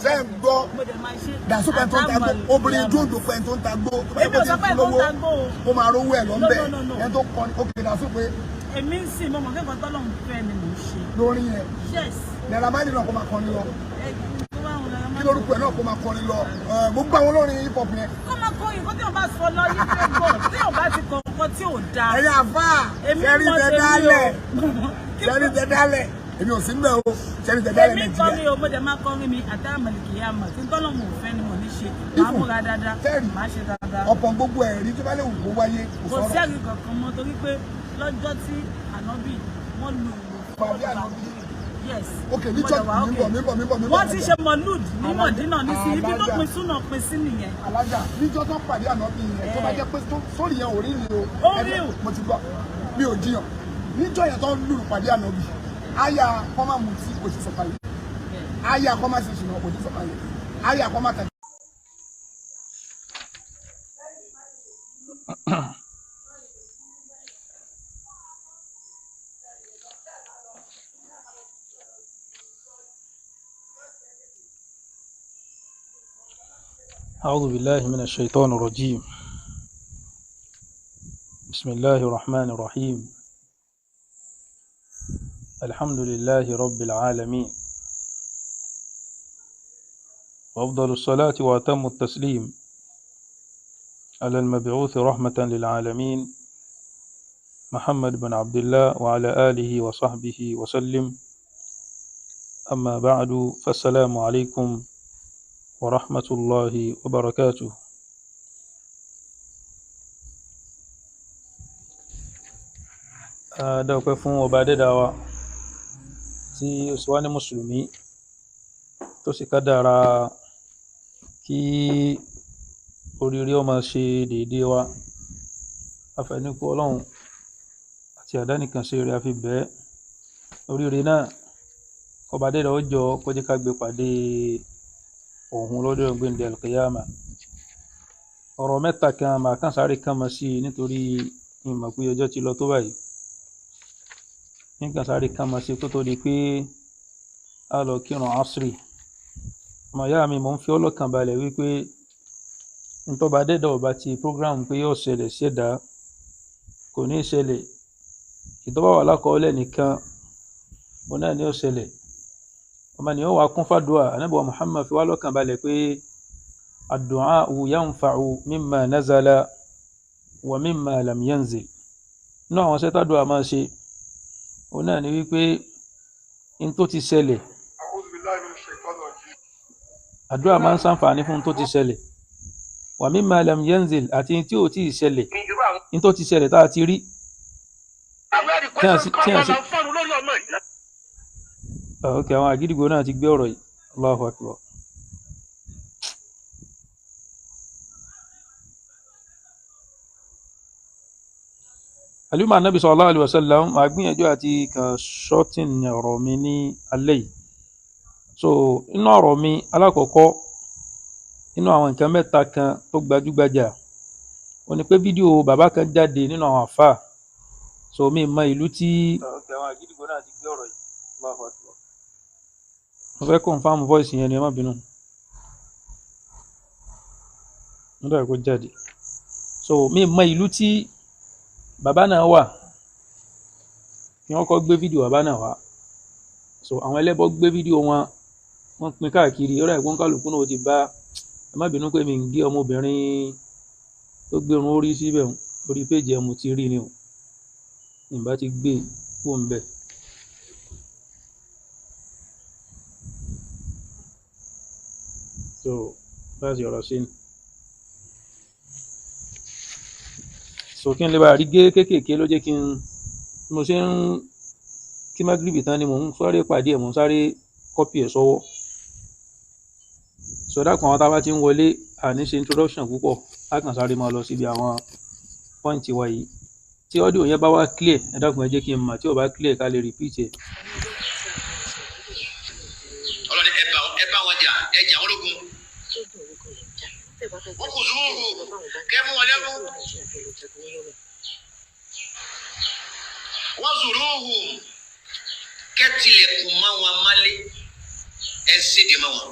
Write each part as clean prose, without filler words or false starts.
Ṣé ń gbọ́ dàsú pẹ́ tó ń ta gbó, obìnrin dúndùn pẹ́ tó ń ta gbó, tó bá yẹ kó ti fún lówó ó máa rówó ẹ̀ lọ́nbẹ̀ ẹ̀ tó kọrin. Òkè dàsú pé èmi ń sìn, mo mọ̀ kẹ́kọ̀ọ́ tọ́lọ́run fẹ́ ni mò ń ṣe. Lórí yẹn. Yes. Naira Marley náà kó máa kọrin lọ. Ẹ tó bá wọn Naira Kí Marley. lórúkọ ẹ̀ náà, kó máa kọrin lọ. Gbogbo àwọn olórin hip hop yẹn. Kó máa kọ nǹkan tí wọ́n bá sọ lọ yí pé gbọ́ tí wọ́n bá ti kọ nǹkan tí ò dáa. Ẹ̀yin àfáà, Èmi sẹ́rí mọ tẹ tèmi o. dálẹ̀, sẹ́rí tẹ dálẹ̀, èmi ò sí ń bẹ̀ o, sẹ́rí tẹ dálẹ̀ Èmi Nàìjíríà. kọrin o, mo dẹ̀ máa kọrin mi àtàràmọ̀lìkì yá mọ̀ tí tọ́lọ́run ò fẹ́ ni mo ní ṣe. Màá Ifù, múra dáadáa, sẹ́rí, màá ṣe dáadáa. Ọ̀pọ̀ gbogbo ẹ̀rí tó bá lè wù kó wáyé, kò Kò sọ̀rọ̀. sí ẹ̀rí kankan mọ́ torí pé lọ́jọ́ tí ànábì wọ́n lu ìlú Pàdé ànábì. Yes. Ok, ní Mo church dẹ̀ wá mi ń bọ̀, okay. mi ń bọ̀, mi ń bọ̀, mi ń bọ̀. Wọ́n ti ṣe mọ̀lúd ní Mọ̀dínà nísìnyí, ibi tó Alájà. pin súnà pin sí nìyẹn. Alájà, níjọ́ tó pàdé ànábì yẹn, tó bá jẹ́ pé sórí yẹn ò rí ni o. Ó rí o. Mo ti gbọ́, mi ò jiyàn. Níjọ́ yẹn tó ń lùlù pàdé ànábì, àyà kọ́ máa mutí kò sí sọ̀kalẹ̀, àyà kọ́ máa ṣe ṣìnà kò sí sọ̀kalẹ̀, àyà kọ́ máa tẹ̀. أعوذ بالله من الشيطان الرجيم. بسم الله الرحمن الرحيم. الحمد لله رب العالمين، وأفضل الصلاة وأتم التسليم على المبعوث رحمة للعالمين محمد بن عبد الله وعلى آله وصحبه وسلم. أما بعد، فالسلام عليكم ورحمة الله وبركاته. A dá ọpẹ́ fún ọba adẹ́dàá wa tí ó sì wá ní mùsùlùmí, tó sì kádàrá kí oríire ó máa ṣe déédéé wa. Afẹnukú Ọlọ́run àti àdánìkànṣe rẹ̀, a fi bẹ́ẹ̀ oríire náà, ọba adẹ́dàá ó jọ kó jẹ́ ká gbé pàdé òun lọ́jọ́ ìgbéǹde alqiyama. Ọ̀rọ̀ mẹ́ta kan màá kàn sáré kàn mọ́ sí i nítorí ìmọ̀ pé ọjọ́ ti lọ tó báyìí. Nǹkan sáré kàn mọ́ sí i kó tó di pé a lọ kírun asri. Ọmọ ìyá mi, mò ń fi ọlọ́kàn balẹ̀ wípé ntọ́ba adẹ́dàá ọba ti program pé yóò ṣẹlẹ̀ ṣẹ̀dá kò ní í ṣẹlẹ̀. Ìtọ́ba wà lákọọ́lẹ̀ nìkan òun náà ni ó ṣẹlẹ̀. Ọmọ ènìyàn wà kún fàdúà. Ànábì wa Muhammad fi wá lọ́kàn balẹ̀ pé ad-du'a'u yanfa'u mimma nazala wa mimma lam yanzil. Nínú àwọn sẹ́tàdúà máa ṣe òun náà ni wípé n tó ti ṣẹlẹ̀, àdúrà máa ń ṣàǹfààní fún n tó ti ṣẹlẹ̀, wa mimma lam yanzil, àti n tí ò tí ì ṣẹlẹ̀, n tó ti ṣẹlẹ̀ tá a ti rí tí a sì. Ok, àwọn àgídìgbò náà ti gbé ọ̀rọ̀ yìí. Allahu akbar. Alima Anabi sallallahu alaihi wasallam, màá gbìyànjú àti kàn shorten ọ̀rọ̀ mi ní alẹ́ yìí. So inú ọ̀rọ̀ mi alákọ̀ọ́kọ́, nínú àwọn nǹkan mẹ́ta kan tó gbajúgbajà ó ní pé fídíò bàbá kan jáde nínú àwọn àfáà. So mi mọ ìlú tí. Ok, àwọn àgídìgbò náà ti gbé ọ̀rọ̀ yìí. Allahu akbar. Mo fẹ́ confirm voice yẹn ni, ẹ má bínú, mo dàgbà kó jáde. So mi mọ ìlú tí bàbá náà wà kí wọ́n kọ́ gbé fídíò bàbá náà wá. So àwọn ẹlẹ́bọ gbé fídíò wọn, wọ́n pín káàkiri. Ọ̀rọ̀ ẹ̀gbọ́n kálukú náà ó ti bá. Ẹ má bínú pé mi ń gé ọmọbìnrin tó gbérun orí síbẹ̀ orí péjì ẹ̀, mo ti rí ni o, ìbá ti gbé kó ń bẹ̀. So bá a sì ọ̀rọ̀ sí ni. So kí n lè bá rí gé kéékèèké ló jẹ́ kí n mo ṣe ń kí magribi tán ni mò ń sáré pàdé ẹ̀, mò ń sáré copy ẹ̀ sọ́wọ́. So dákun, àwọn tá a bá ti ń wọlé, àní ṣe introduction púpọ̀, á kàn sáré máa lọ síbi àwọn point wa yìí. Tí audio yẹn bá wá clear, ẹ dákun, ẹ jẹ́ kí n mọ̀. Tí ò bá clear, ká lè repeat ẹ̀. Ọlọ́ni, ẹ bá wọn jà, ẹ jà wọn lógun. Wọn kò zúrù kẹ́ mú wọn lẹ́rú. Wọ́n zùrù hù. Ẹ tilẹ̀kùn mọ́ wọn mọ́lé, ẹ séde mọ́ wọn.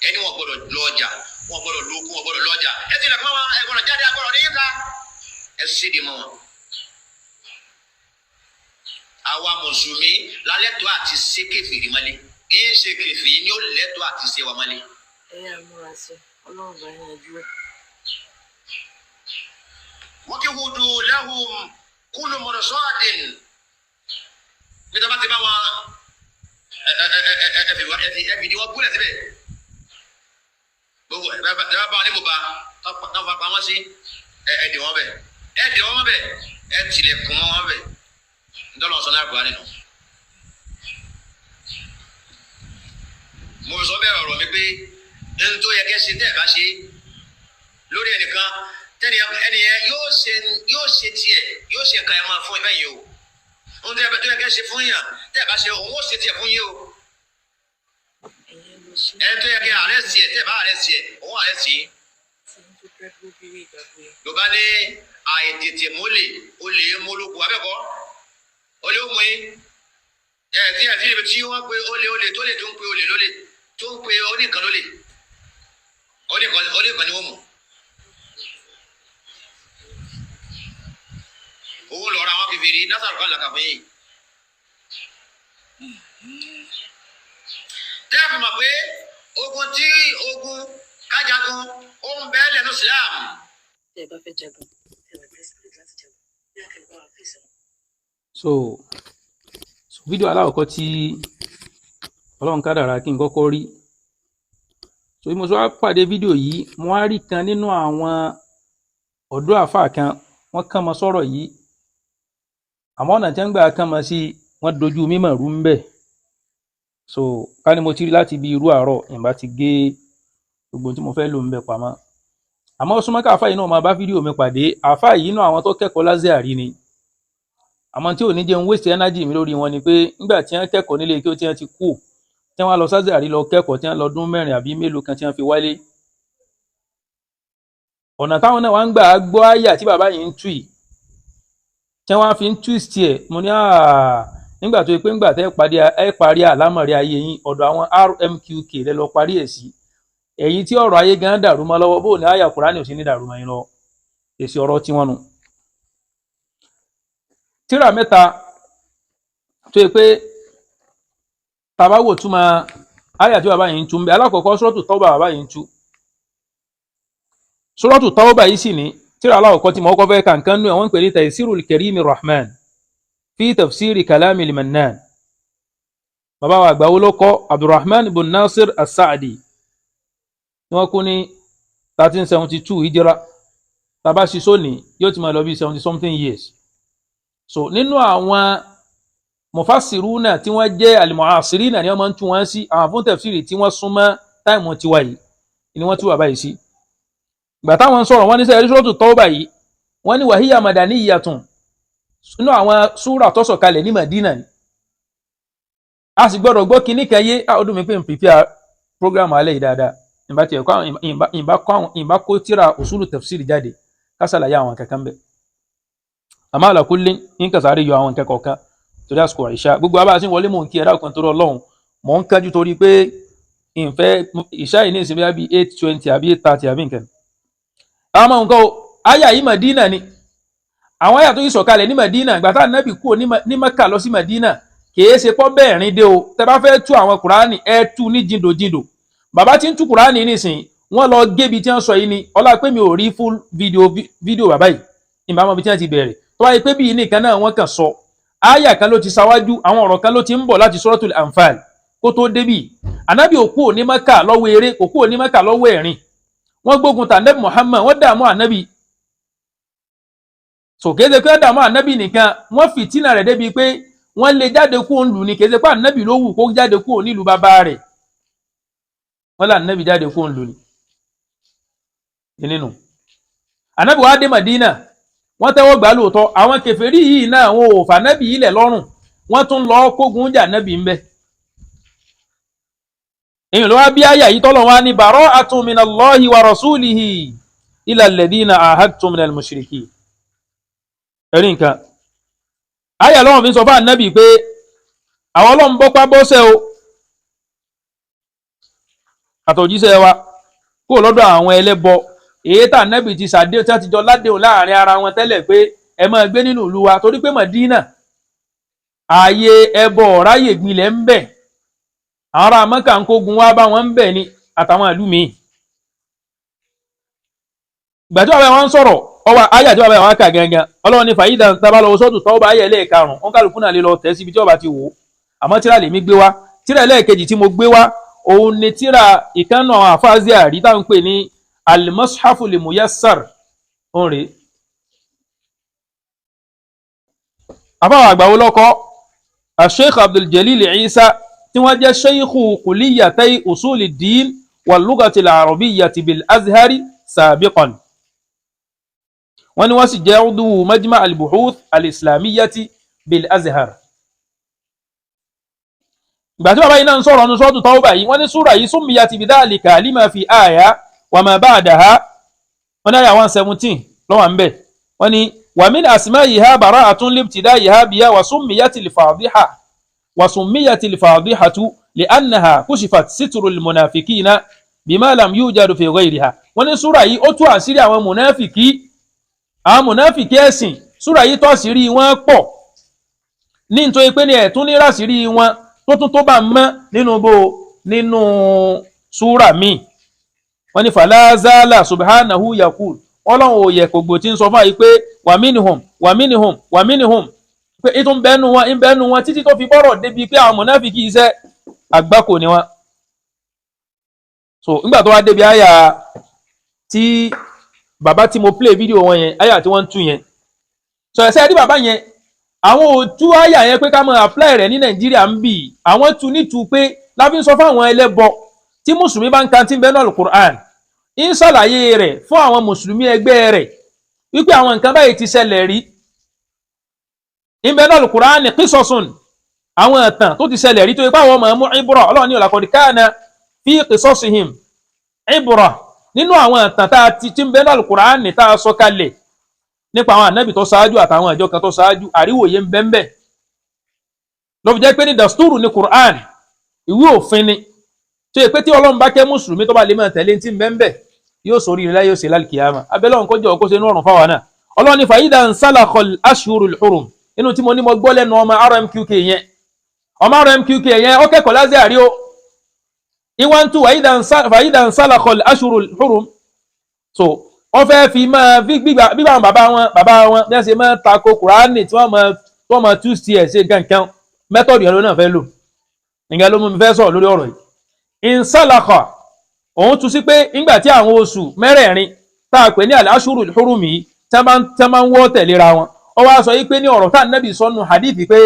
Ẹni wọn gbọ́dọ̀ lọ ọjà, wọn gbọ́dọ̀ lókun, wọn gbọ́dọ̀ lọ ọjà. Ẹ tilẹ̀kùn mọ́ wọn, ẹ gbọ́dọ̀ jáde, ẹ gbọ́dọ̀ níyìnká. Ẹ séde mọ́ wọn. Àwa mùsùlùmí lálẹ́tọ̀ọ́ àti ṣe kèfèrí mọ́lé. Kì í ṣe kèfèrí ni ó lẹ́tọ̀ọ́ àti ṣe wa mọ́lé. Ẹ yà múra sí Ọlọ́run bá yanjú ẹ. Wọ́kìwùdù lẹ́hùn kúlù mọ̀rọ̀sọ́ọ̀dìn. Bí tọ́ba ti bá wọn ẹ fi wọn gúnlẹ̀ síbẹ̀. Gbogbo ẹ bá wọn ní bùbá tọ́ fa pamọ́ sí ẹ dì wọ́n bẹ̀. Ẹ dì wọ́n bẹ̀, ẹ tilẹ̀kùn wọn bẹ̀. Ntọ́lọ́ sọ náà gbọ́ nínú. Mo sọ bẹ́ẹ̀ ọ̀rọ̀ mi pé n tó yẹ kẹ́ ṣe tẹ́ ẹ̀ bá ṣe lórí ẹnìkan tẹ́ni ẹni yẹn yóò ṣe tiẹ̀, yóò ṣe nǹkan ẹ̀ máa fún ẹ yìí o. Ohun tó yẹ kẹ́ ṣe fún yàn tẹ́ ẹ̀ bá ṣe, òun ó ṣe tiẹ̀ fún yín o. Ẹni tó yẹ kẹ́ àrẹ́sì ẹ̀ tẹ́ ẹ̀ bá àrẹ́sì ẹ̀, òun àrẹ́sì yín. Yorùbá ní àìtètè mólè olè mólókù abẹ́kọ̀ olè ó mú yín. Ẹ̀ tí ẹ̀ tí ibi tí wọ́n pe olè olè tó lè tó ń pe olè lólè tó ń pe oníkan lólè oníkan ni wọ́n mú. Owó lọ́ra wọn kẹfìrí násàrò kan làkà fún yìí. Tẹ́ẹ̀fù mọ̀ pé ogun tí ogun kájagun ó ń bẹ́ẹ̀ lẹ́nu Islam. Tẹ́ ẹ bá fẹ́ jagun, tẹ́ ẹ bá desperate láti jagun, bí akẹ́lẹ́ bá wà fèsì wọn. So fídíò alákọ̀ọ́kọ́ tí Ọlọ́run kádàrá kí n kọ́kọ́ rí. So bí mo ṣe wá pàdé fídíò yìí, mo wá rí kan nínú àwọn ọ̀dọ́ àáfàá kan, wọ́n kàn mọ́ sọ̀rọ̀ yìí. Àmọ́ ọ̀nà tí wọ́n gbà kàn mọ́ sí, wọ́n dojú mímọ̀ rú ń bẹ̀. So ká ní mo ti rí láti bí irú àárọ̀, ìbá ti gé gbogbo tí mo fẹ́ lò ń bẹ̀ pamọ́. Àmọ́ ó súnmọ́ káàfáà yìí náà máa bá fídíò mi pàdé. Àáfàá yìí náà àwọn tó kẹ́kọ̀ọ́ l'Azhari ni. Àmọ́ tí ò ní jẹun waste energy mi lórí wọn ni pé nígbà tí wọ́n kẹ́kọ̀ọ́ nílé kí ó tí wọ́n ti kú, tí wọ́n lọ s'Azhari lọ kẹ́kọ̀ọ́, tí wọ́n lọ ọdún mẹ́rin àbí mélòó kan tí wọ́n fi wálé. Ọ̀nà táwọn náà wá ń gbà gbọ́ àyà tí bàbá yìí ń tú yìí, tí wọ́n fi ń twist ẹ̀, mo ní nígbà tó yẹ pé ńgbà tẹ́ ẹ parí àlámọ̀rí ayé yín, ọ̀dọ̀ àwọn RMQK lẹ lọ parí ẹ̀ sí. Èyí tí ọ̀rọ̀ ayé gan dàrú mọ́ lọ́wọ́, bóò ní àyà Kùránì ò sí ní dàrú mọ́ yín lọ. Èsì ọ̀rọ̀ tí wọ́n nu. Tírà mẹ́ta tó yẹ pé tàbá wò túmọ̀ àyà tí bàbá yìí ń tú ń bẹ. Alákọ̀ọ́kọ́ Suratu Tawba bàbá yìí ń tú. Suratu Tawba yìí sì ní tírà alákọ̀ọ́kọ́ tí mo kọ́ fẹ́ kàǹkan nú ẹ̀, wọ́n ń pè ní Taysirul Karimi Rahman fi tafsiri kalami Mannan. Bàbá wa àgbà wo ló kọ? Abdulrahman ibn Nasir As-Sa'di. Wọ́n kú ní 1372 hijira. Tàbá ṣiṣó ní yóò ti máa lọ bí 70 something years. So nínú àwọn mufassiruna tí wọ́n jẹ́ al-mu'asirina ni wọ́n máa ń tú wọn sí, àwọn fún tafsiri tí wọ́n súnmọ́ táìmù tiwa yìí ni wọ́n tú bàbá yìí sí. Ìgbà táwọn ń sọ̀rọ̀ wọ́n ní sẹ́yìn Suratu Tawba yìí, wọ́n ní wàhíyà madaniyatun, nínú àwọn súrà tó sọ̀kalẹ̀ ní Madina ni. A sì gbọ́dọ̀ gbọ́ kinní kan yé. Ọdún mi pé n prepare program alẹ́ yìí dáadáa, ìbá tiẹ̀ kọ́ àwọn ìbá kó tíra usulu tafsiri jáde ká ṣàlàyé àwọn kankan bẹ́ẹ̀. Àmọ́ ala kulli ń kà sáré yọ àwọn nǹkan kọ̀ọ̀kan torí àsìkò àìṣá. Gbogbo abá sí wọlé mò ń kí ẹ̀dá kan torí Ọlọ́run, mò ń kánjú torí pé ìfẹ́ ìṣá yìí ní ìsinmi àbí 8:20 àbí 8:30 àbí nǹkan. Àwọn ọmọ nǹkan o, àyà yìí Madina ni. Àwọn àyà tó yìí sọ̀kalẹ̀ ní Madina, ìgbà tá Ànábì kúrò ní Mẹ́kà lọ sí Madina, kìí ṣe pọ́ bẹ́ẹ̀ rin dé o. Tẹ bá fẹ́ tú àwọn Kùránì, ẹ tú ní jìndòjìndò. Bàbá tí ń tú Kùránì nísìnyí, wọ́n lọ gébi tí wọ́n sọ yìí ni. Ọlá pé mi ò rí full fídíò bàbá yìí, ìbámu ibi tí wọ́n ti bẹ̀rẹ̀. Tó wáyé pé bíi nìkan náà wọ́n kàn sọ, àyà kan ló ti ṣáwájú, àwọn ọ̀rọ̀ kan ló ti ń bọ̀ láti Suratul Anfal kó tó débì. Ànábì ò kúrò ní Mẹ́kà lọ́wọ́ eré, kò kúrò ní Mẹ́kà lọ́wọ́ ẹ̀rín. Wọ́n gbógun ta Ànábì Muhammad, wọ́n dààmú Ànábì. So kìí ṣe pé wọ́n dààmú Ànábì nìkan, wọ́n fìtínà rẹ̀ débi pé wọ́n lè jáde kúrò nílùú ni. Kìí ṣe pé Ànábì ló wù kó jáde kúrò nílùú bàbá rẹ̀, wọ́n lé Ànábì jáde kúrò nílùú ni. Nínú Ànábì wá dé Madina, wọ́n tẹ́wọ́ gbà lóòótọ́. Àwọn kèfèrí yìí náà wọn ò fànábì ilẹ̀ lọ́rùn, wọ́n tún lọ kógun jà nábì ń bẹ. Èyàn ló wá bí àyà yìí tọ́lọ̀ wá ní bara'atun minallahi wa rasulihi ila alladhina ahadtum minal mushriki. Ẹ̀rí nǹkan àyà lọ́wọ́ fi ń sọ fún ànábì pé Àwọn Ọlọ́run bọ́pá bọ́sẹ̀ o àtọ̀jíṣẹ́ wa kúrò lọ́dọ̀ àwọn ẹlẹ́bọ, èyí tá nẹ́bì ti sàdé tí wọ́n ti jọ ládéhùn láàrin ara wọn tẹ́lẹ̀ pé ẹ máa gbé nínú ìlú wa, torí pé Mọ̀dínà ààyè ẹbọ ọ̀ráyè gbilẹ̀ ń bẹ, àwọn ará Mọ́kà ń kógun wá bá wọn ń bẹ ni àtàwọn ìlú míì. Ìgbà tí bàbá wọn ń sọ̀rọ̀ ọwọ́ ayé àti bàbá wọn kà gangan, Ọlọ́run ní fàyídà ń tábà lọ́wọ́ sọ́ọ̀tù tọ́wọ́ bá ayé ẹlẹ́ẹ̀karùn-ún, wọn kálukú náà lè lọ tẹ̀ síbi tí ọba ti wò ó. Àmọ́ tíra lèmi gbé wá, tíra ẹlẹ́ẹ̀kejì tí mo gbé wá òun ni tíra ìkànnà àwọn àfáàzì àrí táwọn ń pè ní al-Mushafu al-Muyassar. Òun rèé, àfáwọn àgbàwo lọ́kọ́ Sheikh Abdul Jalil Isa tí wọ́n jẹ́ sheikhu kulliyatay usuli din wal lughati al-arabiyyati bil azhari sabiqan. Wọ́n ní wọ́n sì jẹ́ udu majma al-buhuth al-islamiyyati bil azhar. Ìgbà tí bàbá yìí náà ń sọ̀rọ̀ ọ̀nù sọ́ọ̀tù Tawba yìí, wọ́n ní súra yìí summiyat bidhalika lima fi àyà wa ma ba'daha. Wọ́n ní àyà 117 lọ́wọ́ ń bẹ̀. Wọ́n ní wa min asma'iha bara'atun libtida'iha biha wa summiyatil fadiha wa summiyatil fadihatu li'annaha kushifat sitrul munafikina bima lam yujadu fi ghayriha. Wọ́n ní súra yìí ó tú àṣírí àwọn mùnáfìkì, àwọn mùnáfìkì ẹ̀sìn, súra yìí tó àṣírí wọn pọ̀ ní nítorí pé ní ẹ̀tún ní ráṣírí wọn tó tún tó bá mọ́ nínú bó nínú súra míì. Wọ́n ní falazala subhanahu yakul, Ọlọ́run òye kògbò tí ń sọ fún àyí pé wa minhum wa minhum wa minhum, pé ìtún bẹ́nu wọn ń bẹ́nu wọn títí tó fi bọ́rọ̀ débi pé àwọn mùnáfìkì iṣẹ́ àgbákò ni wọn. So nígbà tó wá débi àyà tí bàbá tí mo play video wọn yẹn, àyà tí wọ́n ń tú yẹn, sọ ẹ̀sẹ̀ rí bàbá yẹn, àwọn ò tú àyà yẹn pé ká máa apply rẹ̀ ní Nàìjíríà ń bì, àwọn tú nítú pé láfi ń sọ fáwọn ẹlẹ́bọ tí mùsùlùmí bá ń kan tí ń bẹ́nu Al-Qur'an, ń ṣàlàyé rẹ̀ fún àwọn mùsùlùmí ẹgbẹ́ rẹ̀ wípé àwọn nǹkan báyìí ti ṣẹlẹ̀ rí ń bẹ́nu Al-Qur'an qisasun, àwọn ìtàn tó ti ṣẹlẹ̀ rí tó yẹ pé àwọn ọmọ mú ibra. Ọlọ́run ní laqad kana fi qisasihim ibra, nínú àwọn ìtàn tá a ti ń bẹ́nu Al-Qur'an tá a sọ kalẹ̀ nípa àwọn ànábì tó ṣáájú àtàwọn ìjọ kan tó ṣáájú, àríwòye ń bẹ ń bẹ. Ló fi jẹ́ pé ní dasturu ní Qur'an, ìwé òfin ni tó yẹ pé tí Ọlọ́run bá kẹ́ mùsùlùmí tó bá lè máa tẹ̀lé tí ń bẹ ń bẹ, yóò sọ oríire láyé, yóò ṣe lálùkìyàmà. Abẹ́lẹ́ ọ̀hún kọjọ́ kó ṣe inú ọ̀run fáwọn náà. Ọlọ́run ní fàyídà ń sálàkọl ashurul hurum, inú tí mo ní mo gbọ́ lẹ́nu ọmọ RMQK yẹn, ọmọ RMQK yẹn ó kẹ́kọ̀ọ́ lásìá rí o, ìwọ̀n tú fàyídà ń sálàkọl ashurul hurum. So wọ́n fẹ́ fi máa gbígbà àwọn bàbá wọn bí wọ́n ṣe máa tako Kùránì tí wọ́n máa tú sí ẹ̀ ṣe nǹkan kan, mẹ́tọ̀dù yẹn ló náà fẹ́ lò. Nǹkan ló mú mi fẹ́ sọ̀rọ̀ lórí ọ̀rọ̀ yìí. Ìnsálàkà òun tú sí pé nígbà tí àwọn oṣù mẹ́rẹ̀ẹ̀rin tá a pè ní al-ashurul hurum yìí tí wọ́n máa ń wọ́ tẹ̀léra wọn, ó wá sọ yìí pé ní ọ̀rọ̀ tá Nábì sọnù hadith pé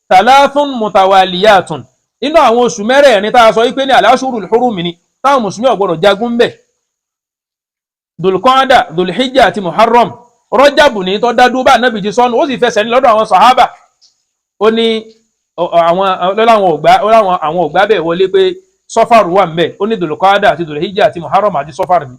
thalathun mutawaliyatun, inú àwọn oṣù mẹ́rẹ̀ẹ̀rin tá a sọ yìí pé ní al-ashurul hurum ni táwọn mùsùlùmí ò gbọdọ̀ jagun ń bẹ̀, Dulqaada, Dulhijja àti Muharram, Rọ́jàbù ní tó dá dúró bá Nábì ti sọnù, ó sì fẹsẹ̀ ní lọ́dọ̀ àwọn sàhábà. Ó ní àwọn ògbà bẹ́ẹ̀ wọlé pé sọfàrù wà ńbẹ̀, ó ní Dulqaada àti Dulhijja àti Muharram àti sọfàrù ni.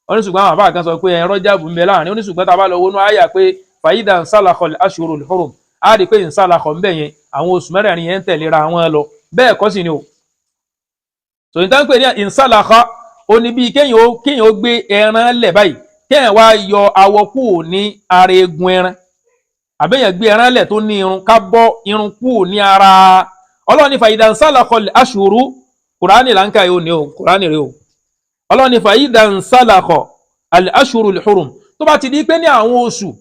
Ó ní ṣùgbọ́n àwọn àbá kan sọ pé Rọ́jàbù ń bẹ láàrin, ó ní ṣùgbọ́n tá a bá lọ wọnú àyà pé fàyídà nsálàkọ̀ ashurul hurum, á rí pé nsálàkọ̀ ńbẹ̀ yẹn àwọn oṣù mẹ́rẹ̀ẹ̀rin yẹn ń tẹ̀léra wọn lọ, bẹ́ẹ̀ kọ́ sì ni o. Tòun tá ń pè ní nsálàkọ̀, ó ní bíi kéèyàn ó gbé ẹran lẹ̀ báyìí, kéèyàn wá yọ awọ kúrò ní ara eegun ẹran, àbẹ́yàn gbé ẹran lẹ̀ tó ní irun, ká bọ́ irun kúrò ní ara. Ọlọ́run ní fàyídà nsálàkọ̀ ashuru, Kùránì là ń kà yóò ní o, Kùránì rẹ o. Ọlọ́run ní fàyídà nsálàkọ̀ al-ashurul hurum, tó bá ti di pé ní àwọn oṣù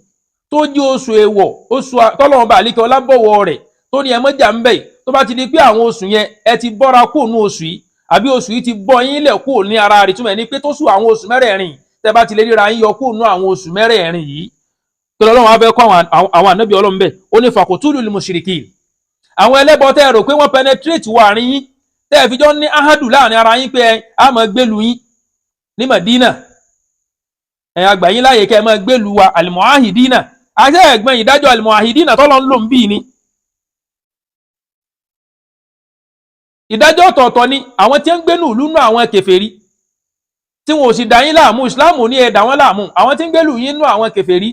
tó jẹ́ oṣù èèwọ̀, oṣù tọ́lọ́run bá àlékè ọlábọ̀wọ̀ rẹ̀ tó ní ẹmọ́jà ń bẹ̀, tó bá ti di pé àwọn oṣù yẹn ẹ ti bọ́ra kúrò ní oṣù yìí, àbí oṣù yìí ti bọ́ yín lẹ̀ kúrò ní ara rẹ̀, túmọ̀ ní pé tó sùn àwọn oṣù mẹ́rẹ̀ẹ̀rin tẹ́ bá ti lè ríra yín yọ kúrò ní àwọn oṣù mẹ́rẹ̀ẹ̀rin yìí, kí Ọlọ́run á fẹ́ kọ́ àwọn ànábì Ọlọ́run bẹ́ẹ̀. Ó ní faqtulul mushrikin, àwọn ẹlẹ́bọ tẹ́ ẹ rò pé wọ́n penetrate wọ àárín yín, tẹ́ ẹ fi jọ ní ahadu láàrin ara yín pé ẹ á máa gbélu yín ní Madina, ẹ àgbà yín láàyè kẹ́ ẹ máa gbélu wa al-muahidina, àti ẹ̀gbọ́n ìdájọ́ al-muahidina tọ́lọ́ ń lò ń bì ní. Ìdájọ́ ọ̀tọ̀ọ̀tọ̀ ni àwọn tí ń gbénu ìlú nú àwọn kèfèrí tí wọn ò sì dá yín láàmú, ìsìláàmù ní ẹ dá wọn láàmú. Àwọn tí ń gbélu yín nú àwọn kèfèrí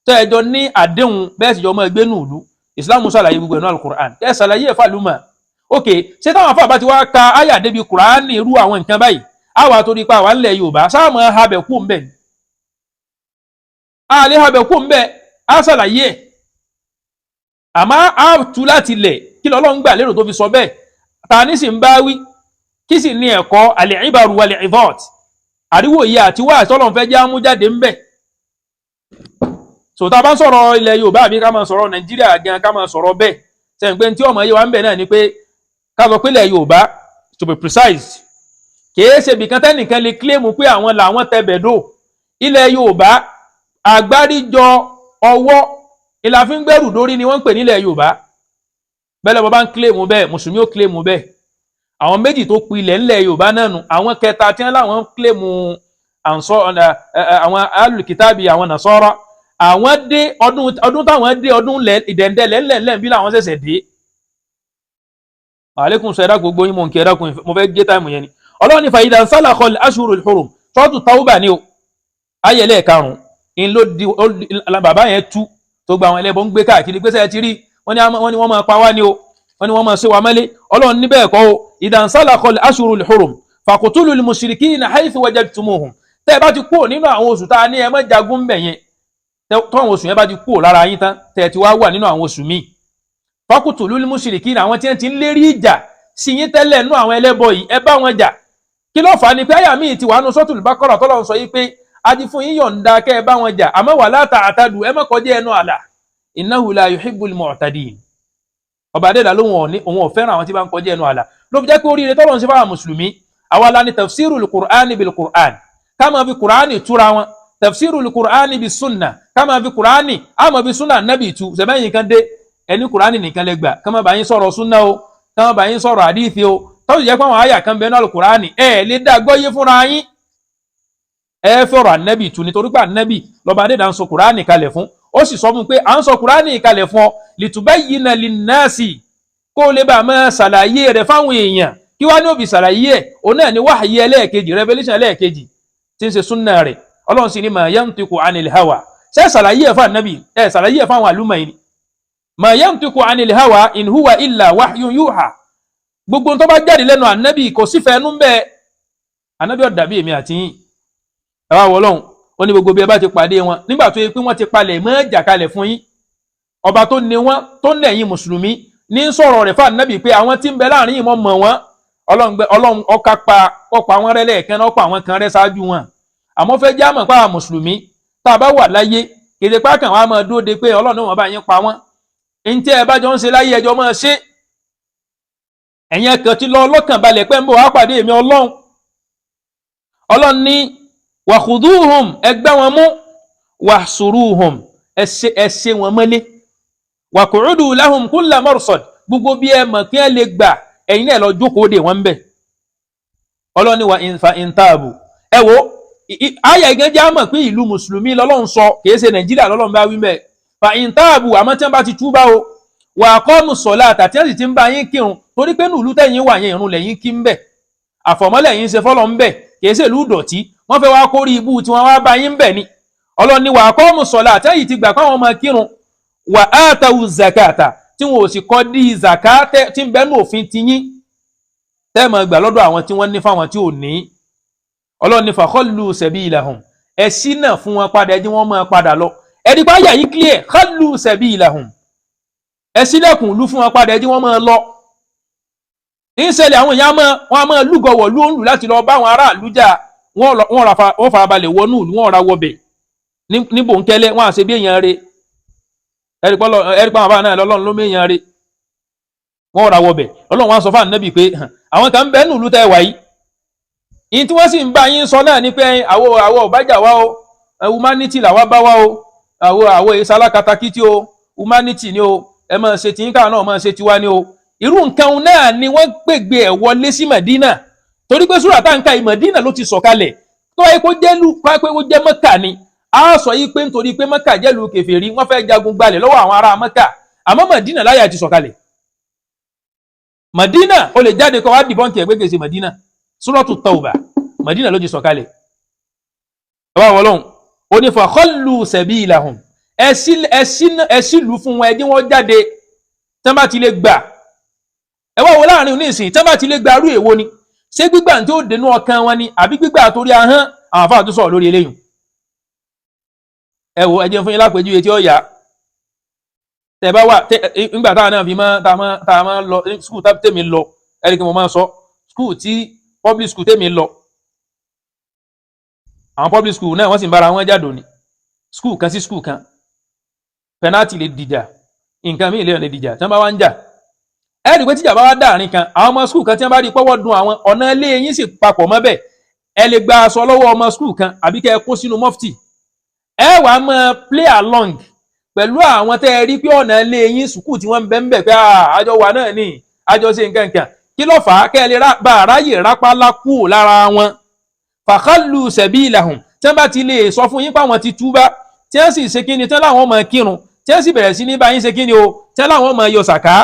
tó ẹjọ́ ní àdéhùn bẹ́ẹ̀ sì jọ máa gbénu ìlú, Islam ṣàlàyé gbogbo ẹnu alukur'an, ẹ ṣàlàyé ẹ fàlùmọ. Ok, ṣé táwọn afọ àbá ti wá ka àyà débi Kùránì irú àwọn nǹkan báyìí, àwa torí pa àwa ńlẹ̀ Yorùbá sáàmù habẹ̀ kú ń bẹ̀ ni? A lè habẹ̀ kú ń bẹ̀, á ṣàlàyé ẹ̀, àmọ́ á tú láti lẹ̀ kí lọ́lọ́run gbà lérò tó fi sọ bẹ́ẹ̀, ta ní sì ń bá wí, kí sì ní ẹ̀kọ́ al-ibaru wal-idhat, àríwòye àti wá àtọ́lọ́run fẹ́ jẹ́ àmújáde ń bẹ̀. So tá a bá ń sọ̀rọ̀ ilẹ̀ Yorùbá àbí ká máa sọ̀rọ̀ Nàìjíríà gan, ká máa sọ̀rọ̀ bẹ́ẹ̀, sẹ́yìn pé tí ọmọ yìí wà ń bẹ̀ náà ni pé ká sọ pé ilẹ̀ Yorùbá, to be precise, kìí ṣe ibìkan tẹ́nìkan lè kílèmù pé àwọn làwọn tẹbẹ̀ dò. Ilẹ̀ Yorùbá, àgbáríjọ ọwọ́ ìlàfíngbẹ̀rù dórí ni wọ́n ń pè nílẹ̀ Yorùbá. Bẹ́ẹ̀ lọ́ba ń kílèmù bẹ́ẹ̀, mùsùlùmí ó kílèmù bẹ́ẹ̀. Àwọn méjì tó pilẹ̀ ńlẹ̀ Yorùbá náà nù. Àwọn kẹta tí wọ́n láwọn ń kílèmù àwọn alùkìtàbí, àwọn nàṣọ́rọ́, àwọn dé ọdún táwọn dé, ọdún ìdẹ̀ndẹ̀lẹ̀ ńlẹ̀ńlẹ̀ bí làwọn ṣẹ̀ṣẹ̀ dé. Aleykum sọ, ẹ̀dá gbogbo yín mò ń kí, ẹ̀dá kun, mo fẹ́ gé táìmù yẹn ni. Ọlọ́run ní fa idha nsalakha al-ashhurul hurum, Suratu Tawba ni o, ayẹlẹ́ karùn-ún in ló di bàbá yẹn tú tó gba àwọn ẹlẹ́bọ ń gbé káàkiri pé sẹ́yẹ ti rí, wọ́n ní wọ́n máa pa wá ní o, wọ́n ní wọ́n máa ṣe wa mọ́lé. Ọlọ́run ní bẹ́ẹ̀ kọ́ o, idha nsalakha al-ashhurul hurum faqtulul mushrikina haythu wajadtumuhum. Tẹ́ ẹ bá ti kúrò nínú àwọn oṣù tá a ní ẹ má jagun ń bẹ̀ yẹn, tọ́wọn oṣù yẹn bá ti kúrò lára yín tán, tẹ́ ẹ ti wá wà nínú àwọn oṣù míì, faqtulul mushrikina, àwọn tí wọ́n ti ń lérí ìjà sí yín tẹ́lẹ̀ nú àwọn ẹlẹ́bọ yìí, ẹ bá wọn jà. Kí ló fà á ni pé àyà míì ti wà nù Suratul Baqara tọ́lọ́run sọ yìí pé a ti fún yín yọ̀ǹda kẹ́ ẹ bá wọn jà, àmọ́ wala ta'tadu, ẹ má kọjá ẹnu àlà, innahu la yuhibbul mu'tadin. Ọba adéla lóhun òun ò fẹ́ràn àwọn tí bá ń kọjá ẹnu àlà. Ló fi jẹ́ pé oríire tọ́lọ́run ṣe fáwọn mùsùlùmí, àwa la ní tafsirul Qur'ani bil Qur'an, ká máa fi Qur'ani túra wọn, tafsirul Qur'ani bis sunna, ká máa fi Qur'ani, á máa fi sunna nábì tú. Sẹ́bẹ̀yìn kan dé ẹni Qur'ani nìkan lẹ gbà, ká máa bá yín sọ̀rọ̀ sunna o, ká máa bá yín sọ̀rọ̀ àdíìsì o, tọ́jú jẹ́ pé àwọn àyà kan bẹ́ẹ̀ náà Al-Qur'ani ẹ̀ lè dá gbọ́yé fúnra yín, ẹ fọ̀rọ̀ ànẹ́bì tù, nítorí pé ànẹ́bì lọ́ba adéda ń sọ Kùránì kalẹ̀ fún. Ó sì sọ fún un pé à ń sọ Kùránì kalẹ̀ fún ọ litubayyina linnasi, kó lè bá a máa ṣàlàyé rẹ̀ fáwọn èèyàn. Kí wá ní òbí ṣàlàyé ẹ̀? Òun náà ni wáhàyí ẹlẹ́ẹ̀kejì, revelation ẹlẹ́ẹ̀kejì tí ń ṣe súnà rẹ̀. Ọlọ́run sì ní ma yantiqu anil hawa, ṣe ṣàlàyé ẹ̀ fún ànẹ́bì, ẹ̀ ṣàlàyé ẹ̀ fáwọn àlùmọ̀ yìí, ma yantiqu anil hawa in huwa illa wahyun yuha. Gbogbo tó bá jáde lẹ́nu ànábì kò sí fẹ́ẹ́nú bẹ́ẹ̀. Ànábì ọ̀dà bí èmi àti yín. Ẹ wá wọlọ́hún, ó ní gbogbo bí ẹ bá ti pàdé wọn nígbà tó yẹ pé wọ́n ti palẹ̀ mọ́ ìjà kalẹ̀ fún yín, ọba tó ní wọn tó ní ẹ̀yin mùsùlùmí ní sọ̀rọ̀ rẹ̀ fún ànábì pé àwọn tí ń bẹ láàrin yìí mọ́ mọ̀ wọ́n. Ọlọ́run ọkà pa ọ̀pọ̀ àwọn rẹ̀ lẹ́ẹ̀kan náà, ọ̀pọ̀ àwọn kan rẹ̀ ṣáájú wọn. Àmọ́ fẹ́ já mọ̀ pé àwọn mùsùlùmí tá a bá wà láyé kéde pákàn wọn á máa dúró de pé Ọlọ́run náà wọn bá yín pa wọ́n. Ntẹ́ ẹ bá jọ ń ṣe láyé ẹjọ́ máa ṣe, ẹ̀yin ẹ̀kan ti lọ ọlọ́kàn balẹ̀ pé ń bọ̀ wá pàdé èmi Ọlọ́run. Ọlọ́run ní wàhùdúhùm, ẹgbẹ́ wọn mú, wàhsùrùhùm, ẹ ṣe wọn mọ́lé, wàkùrúdù lahum kulla marsad, gbogbo bí ẹ mọ̀ kí ẹ lè gbà ẹ̀yin náà lọ jókòó dè wọ́n bẹ̀. Ọlọ́run ní wà ìnfà ìntààbù. Ẹ wo àyà ìgẹ́jẹ́ á mọ̀ pé ìlú mùsùlùmí lọ́lọ́run sọ, kìí ṣe Nàìjíríà lọ́lọ́run bá wí mẹ́. Fà ìntààbù, àmọ́ tí wọ́n bá ti túbá o, wà á kọ́ mùsọ̀lá àtàtí ẹ̀ sì ti ń bá yín kírun, torí pé nùlú tẹ̀yìn wà yẹn ìrun lẹ́yìn kí ń bẹ̀, àfọ̀mọ́lẹ̀ yín ṣe fọ́lọ́ ń bẹ̀, kìí ṣe ìlú dọ̀tí, wọ́n fẹ́ wá kórí ibú tí wọ́n wá bá yín bẹ̀ ni. Ọlọ́ni wà á kọ́ mùsọ̀lá àtẹ̀yìn ti gbà káwọn máa kírun, wà á tàwù zakata, tí wọn ò sì kọ́ dí zakata tí ń bẹ́nu òfin ti yín tẹ́ mọ̀ gbà lọ́dọ̀ àwọn tí wọ́n ní fáwọn tí ò ní. Ọlọ́ni fakhallu sabilahum, ẹ ṣínà fún wọn padà, ẹ jí wọ́n máa padà lọ. Ẹ̀rí pa àyà yìí clear, khallu sabilahum, ẹ ṣílẹ̀kùn ìlú fún wọn padà, ẹ jí wọ́n máa lọ. Ìṣẹ̀lẹ̀ àwọn èèyàn wọn a máa lúgọwọ ló ń lù láti lọ bá àwọn aráàlú jà, wọ́n farabalẹ̀ wọnú ìlú, wọ́n ra wọbẹ̀ ní bòńkẹ́lẹ́, wọ́n á ṣe bí èèyàn re. Ẹ̀rí pa àwọn bá náà lọ́lọ́run ló méèyàn re, wọ́n ra wọbẹ̀. Ọlọ́run wọn sọ fún ànábì pé àwọn kan ń bẹ nù ìlú tẹ́ wà yìí, ìyìn tí wọ́n sì ń bá yín sọ náà ni pé àwọ̀ ọ̀bájà wa o, humanity làwa bá wa o, àwọ̀ ìsálákatakítí o, humanity ni o, ẹ máa ṣe tiyín káà náà máa ṣe tiwa ni o. Irú nǹkan náà ni wọ́n gbègbè ẹ̀ wọlé sí Mẹ̀dínà, torí pé súrà táǹkà yìí Mẹ̀dínà ló ti sọ̀kalẹ̀. Tó wáyé kó jẹ́ lù kó jẹ́ Mẹ́kà ni, a sọ yìí pé nítorí pé Mẹ́kà jẹ́ lu kèfèrí, wọ́n fẹ́ jagun gbalẹ̀ lọ́wọ́ àwọn ará Mẹ́kà. Àmọ́ Mẹ̀dínà láyà ti sọ̀kalẹ̀. Mẹ̀dínà ó lè jáde kó wá dìbọ́ǹkì ẹ̀ gbégbèsè Mẹ̀dínà. Súrọ̀tù Tawba, Mẹ̀dínà ló ti sọ̀kalẹ̀. Ẹ wá wọlọ́hún, ó ní fakhallu sabilahum, ẹ sílùú fún wọn, ẹ dín wọn jáde. Tán bá ti lè gbà, ẹ wá wo láàrin onísìn, tán bá ti lè gba arú èwo ni? Ṣé gbígbà tí ó dénú ọkàn wọn ni àbí gbígbà torí ahọ́n? Àwọn àfáà tó sọ̀rọ̀ lórí eléyìí. Ẹ wo, ẹ jẹ́ fún yín lápèjúwe tí ó yá. Tẹ bá wà tẹ nígbà táwọn náà fi máa tá a máa lọ school tèmi lọ, ẹ rí i pé mo máa sọ school tí public school tèmi lọ. Àwọn public school náà, wọ́n sì ń bára wọn jáde ní school kan sí school kan. Penalty lè dìjà, nǹkan míì lè dìjà. Tí wọ́n bá wá ń jà, ẹ rí i pé tíjà bá wá dáàrin kan, àwọn ọmọ school kan tí wọ́n bá rí i pọ́wọ́ dun àwọn, ọ̀nà ilé yín sì papọ̀ mọ́ bẹ́ẹ̀, ẹ lè gba aṣọ lọ́wọ́ ọmọ school kan àbí kẹ́ ẹ kó sínú mọ́fìtì. Ẹ wàá máa play along pẹ̀lú àwọn tẹ́ ẹ rí pé ọ̀nà ilé yín, sùkúù tí wọ́n ń bẹ́ ń bẹ̀, pé àjọ wà náà ní àjọ ṣe nǹkan kan. Kí ló fà á? Kẹ́ ẹ lè bá aráyè rápálá kúrò lára wọn. Fàkàlù sabilahum. Tí wọ́n bá ti lè sọ fún yín pé àwọn ti túbá, tí wọ́n sì ṣe kí ni, tí wọ́n láwọn máa kírun, tí wọ́n sì bẹ̀rẹ̀ sí ní bá yín ṣe kí ni o, tí wọ́n láwọn máa yọ sàká,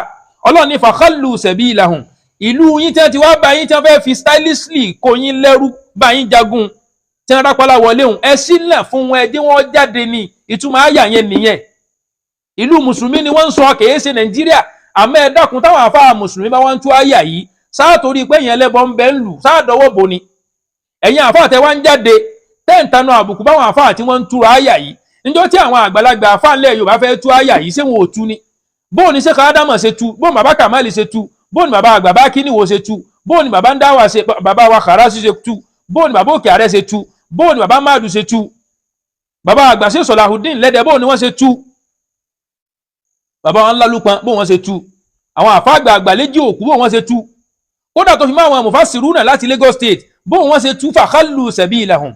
Ọlọ́run ní fàkàlù sabilahum. Ìlú yín tí wọ́n ti wá bá yín, tí wọ́n fẹ́ fi stylishly kó yín lẹ́rú, bá yín jagun, tí wọ́n rápálá wọlé hùn, ẹ sílẹ̀ fún wọn, ẹ jẹ́ wọ́n jáde ní. Ìtumọ̀ àyà yẹn nìyẹn. Ìlú mùsùlùmí ni wọ́n ń sọ, kìí ṣe Nàìjíríà. Àmọ́ ẹ dákun, táwọn àfáà mùsùlùmí bá wọ́n ń tú àyà yìí, sáà torí pé èèyàn ẹlẹ́bọ ń bẹ ń lù, sáà dọwọ́ bò ni? Ẹ̀yin àfáà tẹ wá ń jáde tẹ́ǹtanu àbùkù báwọn àfáà tí wọ́n ń túra àyà yìí, níjọ́ tí àwọn àgbàlagbà àfáà ńlẹ̀ Yorùbá fẹ́ tú àyà yìí, ṣé wọn ò tú ni? Bóun ni Sheikh Ádámọ̀ ṣe tú? Bóun bàbá Kàmáàlì ṣe tú? Bóun ni bàbá àgbà bá kíníwò ṣe tú? Bóun ni bàbá ń dáwà ṣe, bàbá wa Kàrásì ṣe tú? Bóun ni bàbá Òkè Àrẹ ṣe tú? Bóun ni bàbá Máàdù ṣe tú? Bàbá àgbà ṣe Sọ̀làhùdín Lẹ́dẹ̀, bóun ni wọ́n ṣe tú? Bàbá wọn ńlálùpọn, bóun wọ́n ṣe tú? Àwọn àfáàgbà àgbàléjì òkú, bóun wọ́n ṣe tú? Kódà tó fi mọ́ àwọn mufasiruna láti Lagos State, bóun wọ́n ṣe tú? Fàkàlù sabilahum.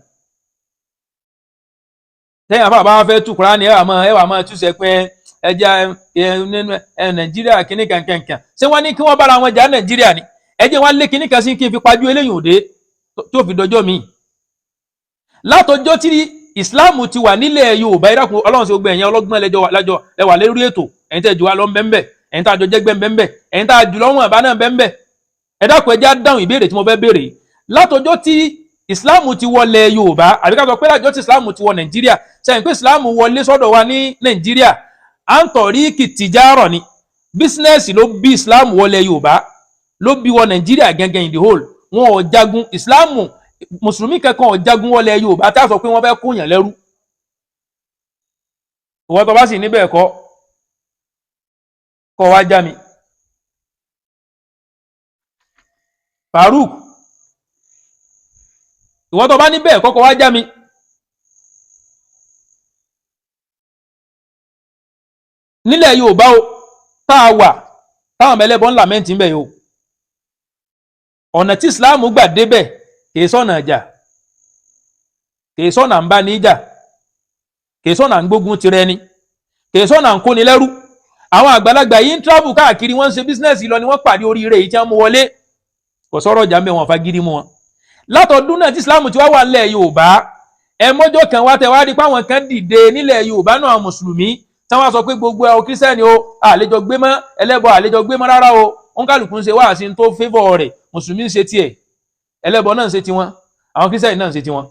Tẹ́yìn àfáà bá fẹ́ tú Kùránì, ẹ wà máa túṣe pé ẹja ẹ Nàìjíríà kínní kankankan. Ṣé wọ́n ní kí wọ́n bára wọn jà Nàìjíríà ni? Ẹ jẹ́ wọ́n lé kínní kan sí kí n fi pajú eléyìí òde tó fi dọjọ́ mi. Látọjọ́ tí Ìsìláàmù ti wà nílẹ̀ Yorùbá, ẹ dákun, Ọlọ́run sí gbogbo ẹ̀yin ọlọ́gbọ́n lẹ́jọ́ lájọ ẹ wà lórí ètò, ẹ̀yin tẹ́ jù wá lọ ń bẹ́ńbẹ́, ẹ̀yin tá a jọ jẹ́gbẹ́ ń bẹ́ńbẹ́, ẹ̀yin tá a jù lọ́wọ́n àbá náà ń bẹ́ńbẹ́, ẹ dákun, ẹ jẹ́ á dáhùn ìbéèrè tí mo fẹ́ béèrè. Látọjọ́ tí Ìsìláàmù ti wọlé Yorùbá, àbí ká sọ pé látọjọ́ tí Ìsìláàmù ti wọ Nàìjíríà, sẹ́yìn pé Ìsìláàmù wọlé sọ́dọ̀ wa ní Nàìjíríà, à ń tọ̀rí kìtìjárọ̀ ni. Business ló bí Ìsìláàmù wọlé Yorùbá, ló bí wọ Nàìjíríà gẹ́gẹ́ in the whole. Wọn ò jagun Ìsìláàmù, mùsùlùmí kankan ò jagun wọlé Yorùbá tá a sọ pé wọ́n fẹ́ kóyàn lẹ́rú. Ìwọ́n tó bá sì níbẹ̀ kọ́ kọ́ wá já mi. Farouk, ìwọ́n tó bá níbẹ̀ kọ́ kọ́ wá já mi. Nílẹ̀ Yorùbá o tá a wà, táwọn mẹlẹ́bọ̀ ń làmẹ́ǹtì ń bẹ̀ yìí o, ọ̀nà tí Ìsìláàmù gbà débẹ̀ kìí sọ̀nà ìjà, kìí sọ̀nà ń bá ní ìjà, kìí sọ̀nà ń gbógun tirẹ̀ ni, kìí sọ̀nà ń kóni lẹ́rú. Àwọn àgbàlagbà yìí ń travel káàkiri, wọ́n ń ṣe business lọ ni wọ́n pàdé oríire yìí tí wọ́n mú wọlé. Kò sọ̀rọ̀ ìjà ń bẹ̀, wọn fagídí mú wọn. Látọdún náà tí Ìsìláàmù ti wá wà nílẹ̀ Yorùbá, ẹ mọ́jọ́ kan wá tẹ wá rí pé àwọn kan dìde nílẹ̀ Yorùbá náà, mùsùlùmí, tí wọ́n sọ pé gbogbo ẹ o, kírísítẹ́nì o, àlejò gbé mọ́, ẹlẹ́bọ àlejò gbé mọ́ rárá o. Òun kálukú ń ṣe wáàsí tó favour rẹ̀. Mùsùlùmí ń ṣe tiẹ̀, ẹlẹ́bọ náà ń ṣe tiwọn, àwọn kírísítẹ́nì náà ń ṣe tiwọn.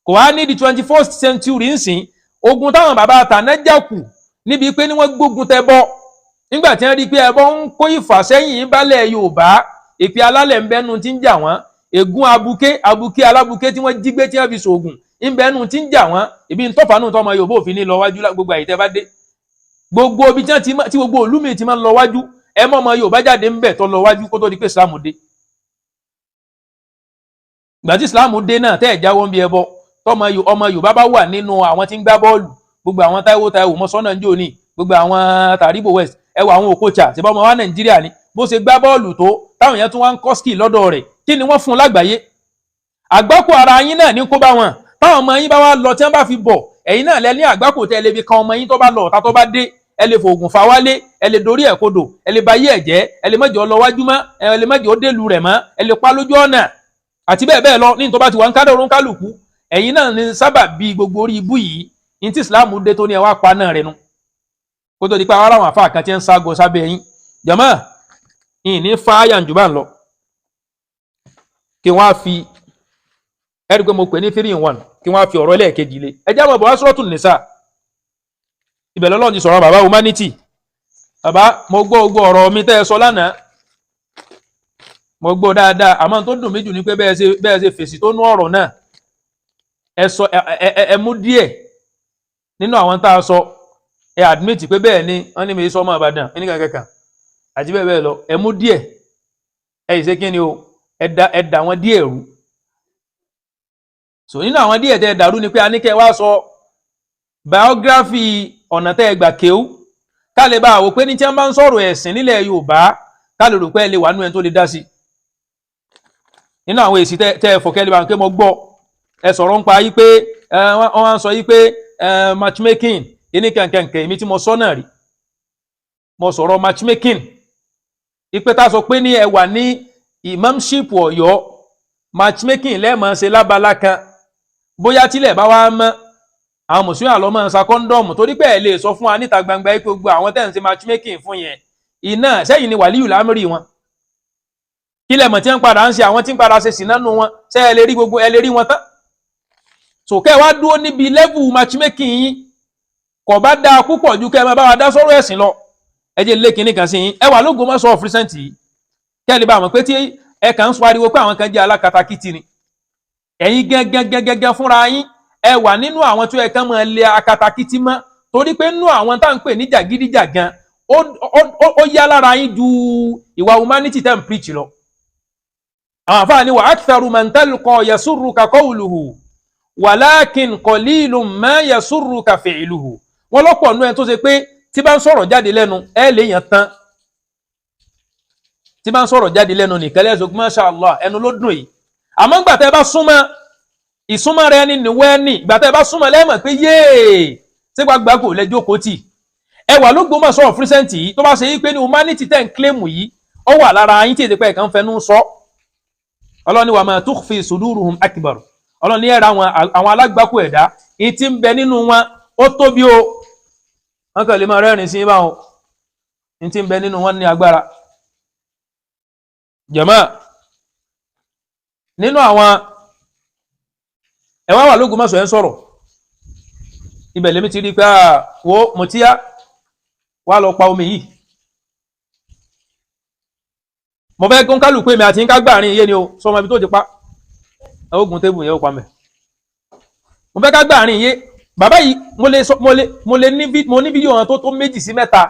Kò wá ní di 21st century ń sìn, ogun táwọn bàbá àtàná jà kù níbi pé ní wọ́n gbógun tẹ bọ́ nígbà tí wọ́n rí i pé ẹbọ ń kó ìfàsẹ́yìn balẹ̀ Yorùbá, èpè alálẹ̀ ń bẹ́nu tí ń jà wọ́n, ègún abuké abuké alábuké tí wọ́n jí gbé tí wọ́n fi ṣoògùn ń bẹ́nu tí ń jà wọ́n, ibi ń tọ́fà nù tọ́mọ Yorùbá òfin ní lọ wájú. Gbogbo àyè tẹ́ bá dé, gbogbo ibi tí gbogbo ìlú mi ti máa ń lọ wájú, ẹ mọ́ ọmọ Yorùbá jáde ń bẹ̀ tó lọ wájú kó tó di pé Islam dé. Ìgbà tí Islam dé náà, tẹ́ ẹ̀ jáwọ́ ń bí ẹbọ, tọmọ ọmọ Yorùbá bá wà nínú àwọn tí ń gbá bọ́ọ̀lù, gbogbo àwọn Táíwò Táíwò mọ́sánná ń jò ní, gbogbo àwọn Tàríbò West, ẹ wọ àwọn Okocha, ṣe bá ọmọ wa Nàìjíríà ni, bó ṣe gbá bọ́ọ̀lù tó, táwọn èèyàn tún wá ń kọ́ skill lọ́dọ̀ rẹ̀, kí ni wọ́n fún un lágbàáyé? Àgbákò ara yín náà ní kó bá wọn. Táwọn ọmọ yín bá wá lọ, tí wọ́n bá fi bọ̀, ẹ̀yin náà lẹ ní àgbákò tẹ́ ẹ lè fi kan ọmọ yín tó bá lọ ọ̀tá, tó bá dé, ẹ lè fòògùn fa wálé, ẹ lè dorí ẹ̀ kodò, ẹ lè ba yé ẹ̀ jẹ́, ẹ lè mọ̀jọ́ lọ wájú mọ́, ẹ lè mọ̀jọ́ délu rẹ̀ mọ́, ẹ lè pa lójú ọ̀nà àti bẹ́ẹ̀ bẹ́ẹ̀ lọ. Ní tó bá ti wà ń kádọ̀ orun kálukú, ẹ̀yin náà ní sábà bí gbogbo orí ibú yìí ní tí Ìsìláàmù dé tó ní ẹ wá pa náà rẹ̀ nu, kó tó di pé àwọn aráwọn àfa kan ti ń ságo sábẹ́ yín. Jàmá, ìní fáyà ń jù bá ń lọ kí wọ́n á fi ẹ̀rí pé mo pè ní 3 in 1, kí wọ́n á fi ọ̀rọ̀ ẹlẹ́ẹ̀kejì lé. Ẹ jábọ̀ bọ̀ wá Suratul Nisa, ibẹ̀ lọ́lọ́run ti sọ̀rọ̀ bàbá humanity. Bàbá, mo gbọ́ gbogbo ọ̀rọ̀ mi tẹ́ ẹ sọ lánàá, mo gbọ́ dáadáa. Àmọ́ tó dùn mí jù ni pé bẹ́ẹ̀ ṣe fèsì tó nú ọ̀rọ̀ náà, ẹ sọ ẹ mú díẹ̀ nínú àwọn tá a sọ, ẹ admit pé bẹ́ẹ̀ ni wọ́n ní mi sọ ọmọ Ìbàdàn ní kankan àti bẹ́ẹ̀ bẹ́ẹ̀ lọ. Ẹ mú díẹ̀, ẹ yìí ṣe kí ni o, ẹ dà wọn díẹ̀ rú. So nínú àwọn díẹ̀ tẹ́ ẹ dàrú ni pé a ní kẹ́ ẹ wá sọ biography ọ̀nà tẹ́ ẹ gbà kéwú, ká lè bá wò pé ní tí wọ́n bá ń sọ̀rọ̀ ẹ̀sìn nílẹ̀ Yorùbá, ká lè rò pé ẹ lè wà nú ẹni tó lè dá sí. Nínú àwọn èsì tẹ́ ẹ fọ̀kẹ́ lè bá ń pé mo gbọ́, ẹ sọ̀rọ̀ ń pa yí pé wọ́n wá ń sọ yí pé matchmaking ní kẹ̀kẹ̀kẹ̀. Èmi tí mo sọ náà rí, mo sọ̀rọ̀ matchmaking ipe tá a sọ pé ní ẹ wà ní imamship Ọ̀yọ́, matchmaking lẹ́ẹ̀mọ́ ṣe lábala kan, bóyá tílẹ̀ bá wá mọ́, àwọn mùsùlùmí àlọ́ máa ń sa kọ́ńdọ̀mù, torí pé ẹ lè sọ fún wa níta gbangba pé gbogbo àwọn tẹ́ ń ṣe matchmaking fún yẹn iná sẹ́yìn ni wàlíyù lámìrì wọn. Kí lẹ̀ mọ̀ tí ń padà ń ṣe àwọn tí ń padà ṣe sìnà nù wọn? Ṣé ẹ lè rí gbogbo, ẹ lè rí wọn tán? Sòkè wá dúró níbi level matchmaking yín, kò bá dáa púpọ̀ ju kẹ́ ẹ máa bá wa dá sọ́rọ̀ ẹ̀sìn lọ. Ẹ jẹ́ lé kinní kan sí yín. Ẹ wà l'Ógbómọ̀ṣọ́ of recent yìí, kẹ́ ẹ lè bá mọ̀ pé tí ẹ kàn ń sọ ariwo pé àwọn kan jẹ́ alákatakítí ni, ẹ̀yin gẹ́gẹ́gẹ́gẹ́ fúnra yín, ẹ wà nínú àwọn tó yẹ kán máa lé akatakítí mọ́, torí pé nínú àwọn tá à ń pè ní jàgídíjàgan, ó yá lára yín ju ìwà humanity tẹ́ ń preach lọ. Àwọn àfáà ni wa aktharu man talqa yasurruka qawluhu walakin qalilun ma yasurruka fi'luhu. Wọ́n lọ́pọ̀ nú ẹ tó ṣe pé tí bá ń sọ̀rọ̀ jáde lẹ́nu, ẹ lè yàn tán. Tí bá ń sọ̀rọ̀ jáde lẹ́nu nìkan lẹ́sọ̀, masha Allah, ẹnu ló dùn yìí. Àmọ́ ńgbà tẹ́ bá súnmọ́, ìsúnmọ́ rẹ ni nìwẹ́ ní ìgbà tẹ́ bá súnmọ́ lẹ́mọ̀ pé yéè ṣé gbàgbà kò lẹ́jọ́ kò tì. Ẹ wà l'Ógbómọ̀ṣọ́ of recent yìí, tó bá ṣe yí pé ní humanity tẹ́ ń claim yìí, ó wà lára yín tí èdè pẹ́ kàn fẹnu sọ. Ọlọ́ni wa ma tukhfi suduruhum akbar. Ọlọ́ni ẹ̀rọ àwọn alágbàkú ẹ̀dá ìyí tí ń bẹ nínú wọn ó tóbi o. Wọn kàn lè máa rẹ́rìn sí báwọn, ìyí tí ń bẹ nínú wọn ní agbára. Jàmáà, nínú àwọn ẹ wá wà l'Ógbómọ̀ṣọ́, ẹ̀ ń sọ̀rọ̀ ibẹ̀, lèmi ti rí i pé wo mọ̀tíyá wà lọ pa omi yìí. Mo fẹ́ kó ń kálù pé mi àti ń ká gbàrin iye ni o sọmọ ibi tó ti pa ẹ, ó gun tébù yẹn, ó pa mẹ́. Mo fẹ́ ká gbàrin iye bàbá yìí. Mo lè sọ, mo lè ní, mo ní fídíò wọn tó méjì sí mẹ́ta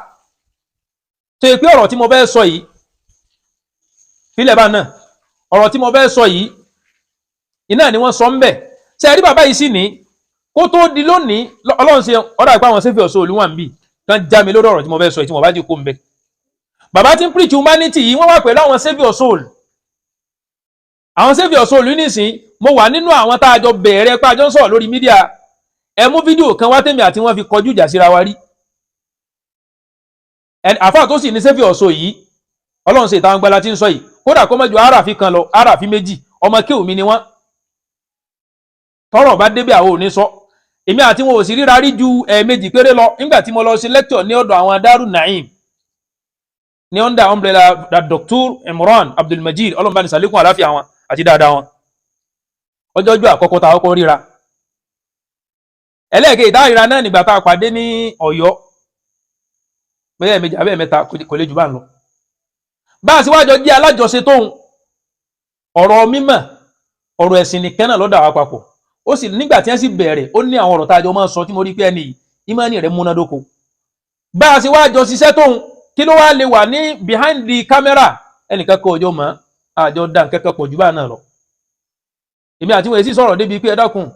tó yẹ pé ọ̀rọ̀ tí mo fẹ́ sọ yìí fílẹ̀ bá náà, ọ̀rọ̀ tí mo fẹ́ sọ yìí iná ni wọ́n sọ ń bẹ̀. Ṣe rí bàbá yìí sì ní kó tó di lónìí, Ọlọ́run ṣe ọ̀rọ̀ àìpá àwọn sẹ́fì ọ̀ṣọ́ olúwa ń bì kan já mi lórí ọ̀rọ̀ tí mo fẹ́ sọ yìí tí mo bá ti kó ń bẹ̀. Bàbá tí ń preach humanity yìí, wọ́n wà pẹ̀lú àwọn save your soul, àwọn save your soul nísìn. Mo wà nínú àwọn tá a jọ bẹ̀rẹ̀ pé a jọ ń sọ̀rọ̀ lórí media. Ẹ mú fídíò kan wá tèmi àti wọn fi kọjú ìjà síra wa rí. Àfáà tó sì ní save your soul yìí, Ọlọ́run ṣe ìtàn gbala tí ń sọ yìí, kódà kó mọ́jú àràfin kan lọ, àràfin méjì, ọmọ kéwù mi ni wọ́n. Tọ́rọ̀ bá débẹ̀, àwọn ò ní sọ. Èmi àti wọn ò sì ríra rí ju ẹ̀ẹ̀mejì péré lọ, nígbà tí mo lọ sí lecture ní ọ̀dọ̀ àwọn Daru Naim ní under umbrella Dr. Imran Abdulmajid. Ọlọ́run bá ní sàlékún àláfíà wọn àti dáadáa wọn. Ọjọ́ ọjọ́ àkọ́kọ́ tá a kọ́kọ́ ríra, ẹlẹ́ẹ̀kẹ́ ìdáríra náà nígbà tá a pàdé ní Ọ̀yọ́, bóyá ẹ̀ẹ̀mejì abẹ́ mẹ́ta, kò lè jù bá ń lọ. Bá a sì wájọ jẹ́ alájọṣe tóun, ọ̀rọ̀ mímọ̀, ọ̀rọ̀ ẹ̀sìn nìkan náà lọ́dọ̀ àwọn papọ̀. Ó sì nígbà tí wọ́n sì bẹ̀rẹ̀, ó ní àwọn ọ̀rọ̀ tá a jọ máa ń sọ tí mo rí pé ẹni yìí, ìmánì rẹ̀ múnádóko. Bá a sì wájọ ṣiṣẹ́ tóun, kí ló wá lè wà ní behind the camera? Ẹnìkan kọ́ ọjọ́ mọ́ àjọ dá nǹkan kan pọ̀ jù bá náà lọ. Èmi àti wọn èsì sọ̀rọ̀ débi pé ẹ dákun,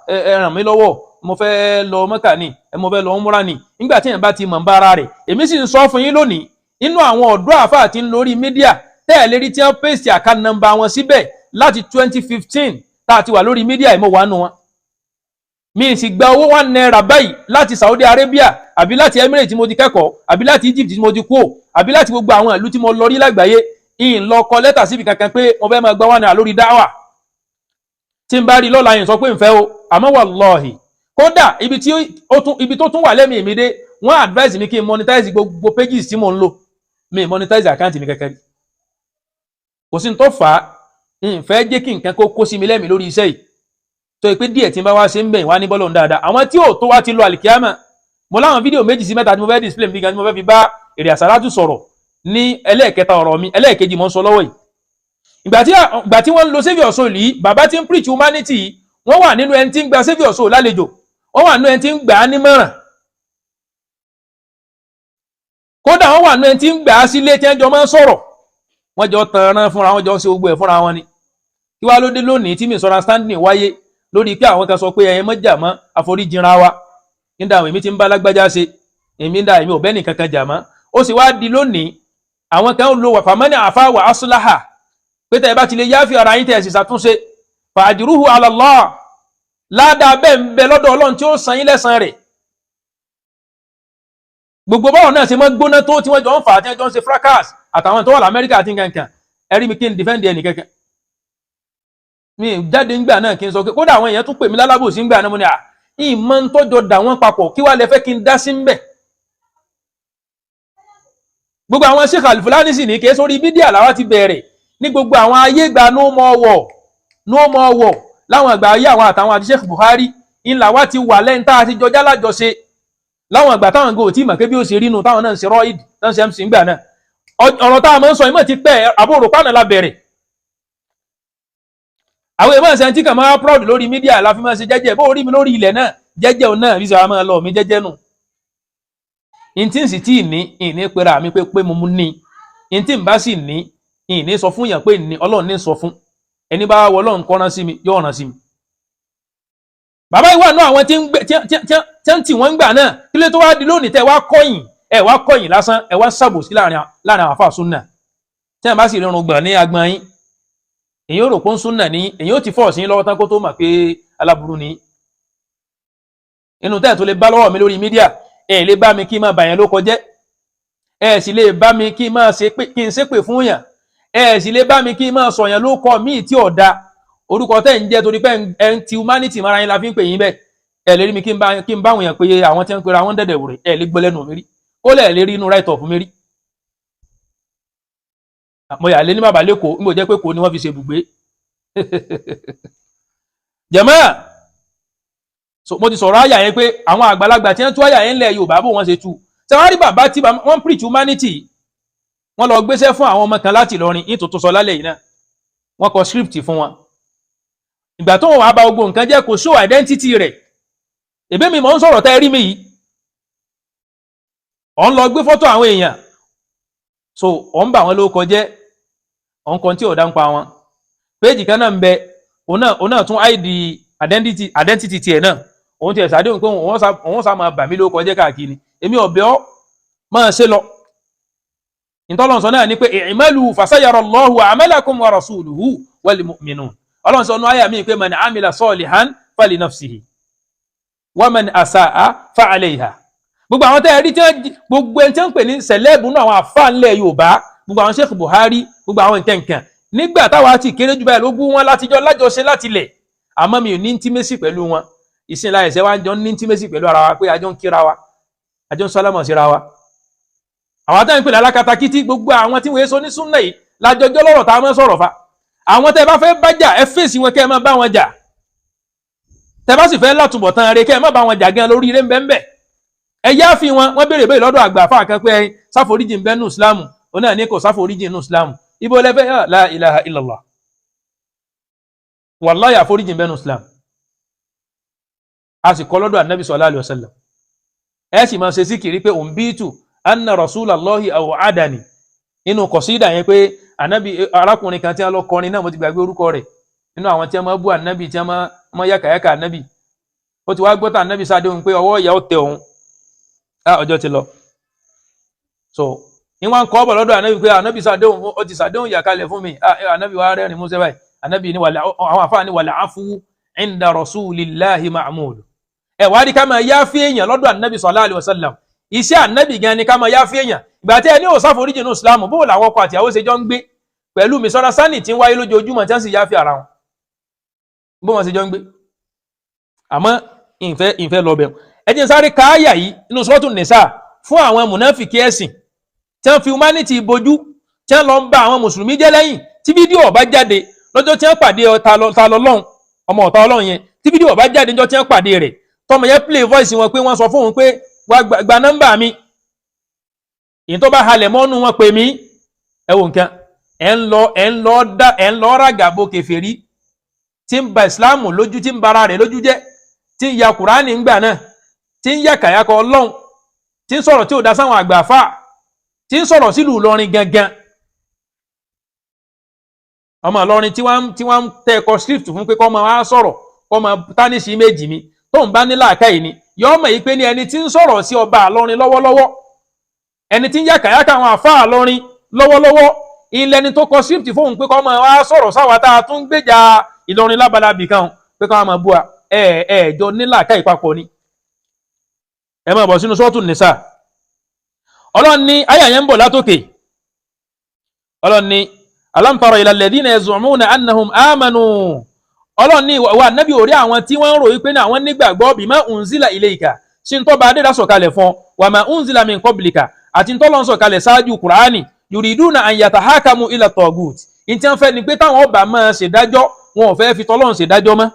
ẹ ràn mí lọ́wọ́, mo fẹ́ lọ Mẹ́kà ni, ẹ mo fẹ́ lọ múra ni. Nígbà tí èèyàn bá ti mọ̀ ń bá ara rẹ̀, èmi sì ń sọ fún yín lónìí, inú àwọn ọ̀dọ́ àfáà tí ń lórí media tẹ́ ẹ̀ lérí tí wọ́n pèsè account number wọn síbẹ̀ láti 2015 tá a ti wà lórí media yìí, mo wà nù wọn. Mi sì gba owó ₦1 báyìí láti Saudi Arabia, àbí láti Emirates tí mo ti kẹ́kọ̀ọ́, àbí láti Egypt tí mo ti kú, àbí láti gbogbo àwọn ìlú tí mo lọ rí lágbàáyé. Ìyìn lọ kọ lẹ́tà síbi kankan pé mo fẹ́ máa gba ₦1 lórí dáwà. Tí n bá rí lọ́la yìí, sọ pé n fẹ́ o. Àmọ́ wallahi, kódà ibi tí ó tún, ibi tó tún wà lẹ́mìí mi dé, wọ́n advise mi kí n monetize gbogbo pages tí mò ń lò. Mi monetize account mi kankan rí, kò sí ní tó fà á. N fẹ́ jẹ́ kí nǹkan kó kó sí mi lẹ́mìí lórí iṣẹ́ yìí, tó yẹ pé díẹ̀ tí n bá wá ṣe ń bẹ̀ wá ní bọ́lọ̀ dáadáa, àwọn tí ò tó wá ti lọ àlìkíyàmà. Mo láwọn fídíò méjì sí mẹ́ta tí mo fẹ́ display mi gan, tí mo fẹ́ fi bá èrè àsàlátù sọ̀rọ̀ ní ẹlẹ́ẹ̀kẹta ọ̀rọ̀ mi, ẹlẹ́ẹ̀kejì mọ́ ń sọ lọ́wọ́ yìí. Ìgbà tí wọ́n ń lo Saviour Soul yìí, bàbá tí ń preach humanity yìí, wọ́n wà nínú ẹni tí ń gba Saviour Soul lálejò, wọ́n wà nínú ẹni tí ń gbà á nímọ̀ràn, kódà wọ́n wà nínú ẹni tí ń gbà á sílé tí wọ́n jọ máa ń sọ̀rọ̀, wọ́n jọ tanran fúnra wọn, jọ ń ṣe gbogbo ẹ̀ fúnra wọn ni. Kí wá ló dé lónìí tí misunderstanding wáyé lórí pé àwọn kan sọ pé ẹ̀yin mọ́jà mọ́ àforíjìnra wa nígbà àwọn èmi ti ń bá lágbájá ṣe, èmi ń dà, èmi ò bẹ́ẹ̀ nìkan kan jà mọ́. Ó sì wá di lónìí àwọn kan lo wàfàmọ́nì àfáwà asúláhà pé tẹ́ ẹ bá ti lè yáfi ara yín, tẹ́ ẹ sì ṣàtúnṣe, fàájìrúhu ala Allah, ládàá bẹ́ẹ̀ ń bẹ lọ́dọ̀ Ọlọ́run tí ó san yín lẹ́san rẹ̀. Gbogbo báwọn náà ṣe mọ́ gbóná tó, tí wọ́n jọ ń fà á, tí wọ́n jọ ń ṣe fracas àtàwọn tó wà lamẹ́ríkà àti nǹkankan, ẹ rí mi kí n defend ẹnì kankan? Mi jáde ńgbà náà kí n sọ pé kódà àwọn èèyàn tún pè mí lálábòsí ńgbà náà. Mo ní à ìmọ̀ ń tọ́jọ dà wọ́n papọ̀, kí wàá lẹ fẹ́ kí n dá sí ńbẹ̀? Gbogbo àwọn Sheikh Al-Fulani sì ní kí sórí mídíà làwa ti bẹ̀rẹ̀ ní gbogbo àwọn ayé gba no more war, no more war, láwọn àgbà ayé àwọn àtàwọn àti Sheikh Buhari ńlá wa ti wà lẹ́yìn tá a ti jọjá lájọṣe, láwọn àgbà táwọn gò tí mọ̀ pé bí ó ṣe rí nu, táwọn náà ń ṣe rọ́ìdì náà ń ṣe MC ńgbà náà. Ọ̀rọ̀ táwọn máa ń sọ ìmọ̀ ti pẹ́ àbúrò pàànà la bẹ̀rẹ̀. Àwọn èèmọ̀ ṣe tí kàn máa proud lórí mídíà la fi máa ṣe jẹ́jẹ́ bó rí mi lórí ilẹ̀ náà, jẹ́jẹ́ òun náà bí sọ máa lọ mi jẹ́jẹ́ nù. Ntí n sì tí ì ní ìní pera mi pé mo mú ní ntí n bá sì ní ìní sọ fún yàn pé ní Ọlọ́run ní sọ fún ẹni bá wọ Ọlọ́run kọ́ran sí mi, yóò ràn sí mi. Bàbá ìwà náà, àwọn tí ń gbé tí ń tì wọ́n ń gbà náà, kí ló tó wá di lónìí tẹ́ wá kọ́yìn? Ẹ wá kọ́yìn lásán, ẹ wá ṣàbòsí láàrin àwọn àfáà súnà. Tí wọ́n bá sì rírun gbọ̀n ní agbọ̀n yín, èyí ò rò pé ń súnà ní, èyí ò ti fọ́ sí lọ́wọ́ tán kó tó mọ̀ pé aláburú ni. Inú tẹ́ ẹ̀ tó lè bá lọ́wọ́ mi lórí mídíà, ẹ lè bá mi kí n máa bàyàn ló kọjẹ́, ẹ sì lè bá mi kí n máa ṣe pé kí n ṣépè fún yàn, ẹ sì lè bá mi kí n máa sọ̀yàn ló kọ míì tí ò da. Orúkọ tẹ́ ń jẹ́ torí pé ẹ ń ti humanity mara yín la fi ń pè yín bẹ́ẹ̀. Ẹ lè rí mi kí n bá àwọn èèyàn pé àwọn tí ń pera wọn dẹ̀dẹ̀ wòrè, ẹ lè gbọ́ lẹ́nu mi rí, ó lẹ̀ lè rí inú write up mi rí. Mo yà lé ní bàbá lẹ́kọ̀ọ́ níbo jẹ́ pé kò ní wọ́n fi ṣe ibùgbé jẹ̀mọ́. So mo ti sọ̀rọ̀ àyà yẹn pé àwọn àgbàlagbà tí wọ́n tú àyà yẹn lẹ̀ Yorùbá bò wọ́n ṣe tú. Tẹwárí bàbá tí wọ́n preach humanity, wọ́n lọ gbéṣẹ́ fún àwọn ọmọ kan láti Ìlọrin ní tuntun sọ lálẹ́ yìí náà, wọ́n kọ script fún wọn. Ìgbà tó wọn wàá ba gbogbo nǹkan jẹ́, kò show identity rẹ̀. Èbí mi mọ̀ ń sọ̀rọ̀ tẹ́ rí mi yìí, ọ̀ ń lọ gbé fọ́tò àwọn èèyàn, so ọ̀ ń bà wọ́n lórúkọ jẹ́, ọ̀ ń kan tí ò dá ń pa wọn. Péèjì kan náà ń bẹ, òun náà tún id identity tiẹ̀ náà, òun tiẹ̀ sàdéhùn pé òun sá máa bà mí lórúkọ jẹ́ káàkiri. Èmi ọ̀bẹ ọ́ máa ṣe lọ. Ìtọ́lọ́nsọ náà ni pé i'malu fasayara Allahu a'malakum wa rasuluhu wal mu'minun. Ọlọ́run sọ nú àyà mi pé man amila salihan fali nafsihi wa man asa'a fa alayha. Gbogbo àwọn tẹ́ ẹ rí tí wọ́n gbogbo ẹni tí wọ́n ń pè ní sẹ̀lẹ́bù náà, àwọn àfáà ńlẹ̀ Yorùbá, gbogbo àwọn Sheikh Buhari, gbogbo àwọn nǹkan nígbà táwa ti kéré jù báyìí ló gún wọn látijọ́ lájọṣe láti lẹ̀, àmọ́ mi ò ní intimacy pẹ̀lú wọn. Ìsìn láì ṣe wá ń jọ ní intimacy pẹ̀lú ara wa pé àjọ ń kíra wa, àjọ ń sálámọ̀ síra wa. Àwọn táwọn ń pè ní alákatakítí, gbogbo àwọn tí wọ́n so ní súnà yìí lájọjọ́ lọ́rọ̀ tá a máa sọ̀rọ̀ fa. Àwọn tẹ́ bá fẹ́ bá jà, ẹ fèsì wọn kẹ́ ẹ má bá wọn jà. Tẹ́ bá sì fẹ́ látúbọ̀tán rẹ, kẹ́ ẹ má bá wọn jà gan lórí eré ńbẹ́ńbẹ́. Ẹ yá fi wọn. Wọ́n béèrè béèrè lọ́dọ̀ àgbà fáà kan pé sáforíjì ń bẹ nù ìsìlámù, òun náà ní kò sáforíjì nù ìsìlámù. Ibo lẹ́fẹ́? La ilaha illallah, wallahi àforíjì ń bẹ nù ìsìlámù. A sì kọ́ lọ́dọ̀ ànábì sallallahu alaihi wasallam. Ẹ sì máa ṣe síkìrí pé òǹbítù anna rasulallahi aw adani inú kọ̀sídà yẹn pé ànábì arákùnrin kan tí wọ́n lọ kọrin náà, mo ti gbàgbé orúkọ rẹ̀, nínú àwọn tí wọ́n máa bú ànábì, tí wọ́n máa yàkàyàkà ànábì, ó ti wá gbọ́tà ànábì sáde òun pé ọwọ́ ìyá ó tẹ òun. Ọjọ́ ti lọ. So ní wọ́n kọ́ bọ̀ lọ́dọ̀ ànábì pé ànábì sàdéhùn, ó ti sàdéhùn ìyàkalẹ̀ fún mi. Ànábì wa rẹ́rìn músẹ́ báyìí. Ànábì ní wàlẹ̀ àwọn àfáà ní wàlẹ̀ afu inda rasulillahi ma'mul. Ẹ wá rí ká máa yá fi èèyàn lọ́dọ̀ ànábì sallallahu alaihi wasallam. Iṣẹ́ ànábì gan ni ká máa yá fi èèyàn. Ìgbà tí ẹ ní òsáforíjì ní ìsìlámù, bó làwọn ọkọ àtìyàwó ṣe jọ ń gbé pẹ̀lú misọ́ra sani tí ń wáyé lójoojúmọ́ tí wọ́n sì yá fi ara wọn, bó wọn ṣe jọ ń gbé? Àmọ́ ìfẹ́ lọ bẹ̀rù. Ẹ jẹ́ n sáré káyà yìí nínú Suratul Nisa fún àwọn mùnáfìkì ẹ̀sìn tí wọ́n fi humanity bojú, tí wọ́n lọ ń ba àwọn mùsùlùmí jẹ́ lẹ́yìn. Tí fídíò ọba jáde lọ́jọ́ tí wọ́n pàdé ọ̀tá lọ́lọ́run, ọmọ ọ̀tá Ọlọ́run yẹn, tí fídíò ọba jáde lọ́jọ́ tí wọ́n pàdé rẹ̀, tọmọ yẹn play voice wọn pé wọ́n sọ fóun pé wá gba nọ́mbà mi. Èyí tó bá halẹ̀ mọ́nú wọn pè mí. Ẹ wo nǹkan, ẹ̀ ń lọ, ẹ̀ ń lọ dá, ẹ̀ ń lọ ràgàbo kèfèrí tí ń ba ìsìláàmù lójú, tí ń bara rẹ̀ lójú jẹ́, tí ń ya kùránì ńgbà náà, tí ń yà kàyàkọ ọlọ́run, tí ń sọ̀rọ̀ tí ò dá sáwọn àgbà fà, tí ń sọ̀rọ̀ sílùú Ìlọrin gangan. Ọmọ Ìlọrin tí wọ́n ń tẹ ẹ̀kọ́ script fún pé kọ́ máa wá sọ̀rọ̀, kọ́ máa tánìsì méjì mi, tó ń bá ní làákàyè ni yọ ọmọ yìí pé ní ẹni tí ń sọ̀rọ̀ sí ọba Ìlọrin lọ́wọ́lọ́wọ́, ẹni tí ń yà kàyàkà àwọn àfáà Ìlọrin lọ́wọ́lọ́wọ́, ilẹ̀ ni tó kọ script fóun pé kọ́ máa wá sọ̀rọ̀ sáwa tá a tún gbèjà Ìlọrin lábala bìkan pé kọ́ máa bú wa. Ẹ ẹ jọ ní làákàyè papọ̀ ni. Ẹ máa bọ̀ sínú sọ́ọ̀tù nìsà. Ọlọ́run ní àyà yẹn ń bọ̀ látòkè. Ọlọ́run ní alam tara ila alladhina yaz'umuna annahum amanu. Ọlọ́run ní wà nábì, orí àwọn tí wọ́n ń ròyìn pé ní àwọn nígbàgbọ́, bima unzila ilayka, sí ń tọ́ba adéda sọ̀kalẹ̀ fún, wa ma unzila min qablika, àti ń tọ́lọ́ sọ̀kalẹ̀ ṣáájú Kùránì, yuriduna an yatahakamu ila tagut. Ní tí wọ́n fẹ́ ni pé táwọn ọba máa ṣèdájọ́, wọn ò fẹ́ fi tọ́lọ́run ṣèdájọ́ mọ́,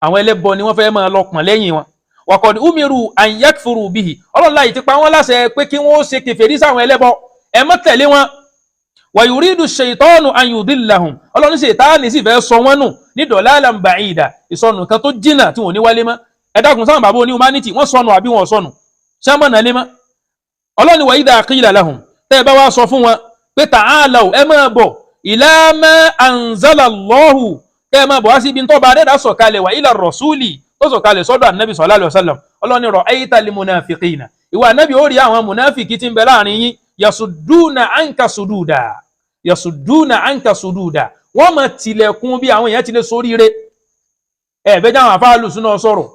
àwọn ẹlẹ́bọ ni wọ́n fẹ́ máa lọ pọ̀n lẹ́yìn wọn. Wa qad umiru an yakfuru bihi. Ọlọ́run láyìí ti pa wọ́n láṣẹ pé kí wọ́n ṣe kèfèrí sáwọn ẹlẹ́bọ, ẹ má tẹ̀lé wọn. Wa yuridu shaytanu an yudillahum. Ọlọ́run ṣètáàní sì fẹ́ sọ wọ́n nù ní dalalan ba'ida, ìsọnù kan tó jìnà tí wọ́n ní wálé mọ́. Ẹ dákun, sáwọn bàbá oní humanity, wọ́n sọnù àbí wọ́n sọnù sẹ́mọ̀nà lé mọ́? Ọlọ́run wa idha qila lahum, tẹ́ ẹ bá wá sọ fún wọn pé ta'alaw, ẹ máa bọ̀, ila ma anzala Allahu, kẹ́ ẹ máa bọ̀ wá sí ibi tó bá adẹ́dà sọ̀kalẹ̀, wa ila rasuli, tó sọ̀kalẹ̀ sọ́dọ̀ ànábì sallallahu alaihi wasallam. Ọlọ́run ní ra'ayta lil munafiqina, ìwà ànábì, ó rí àwọn munafiki tí ń bẹ láàrin yín, yasudduna anka sududa, yasudduna anka sududa, wọ́n máa tilẹ̀kùn bí àwọn èèyàn ti lè soríire. Ẹ bẹ́ẹ̀ jáwọn afáàlù súná sọ̀rọ̀.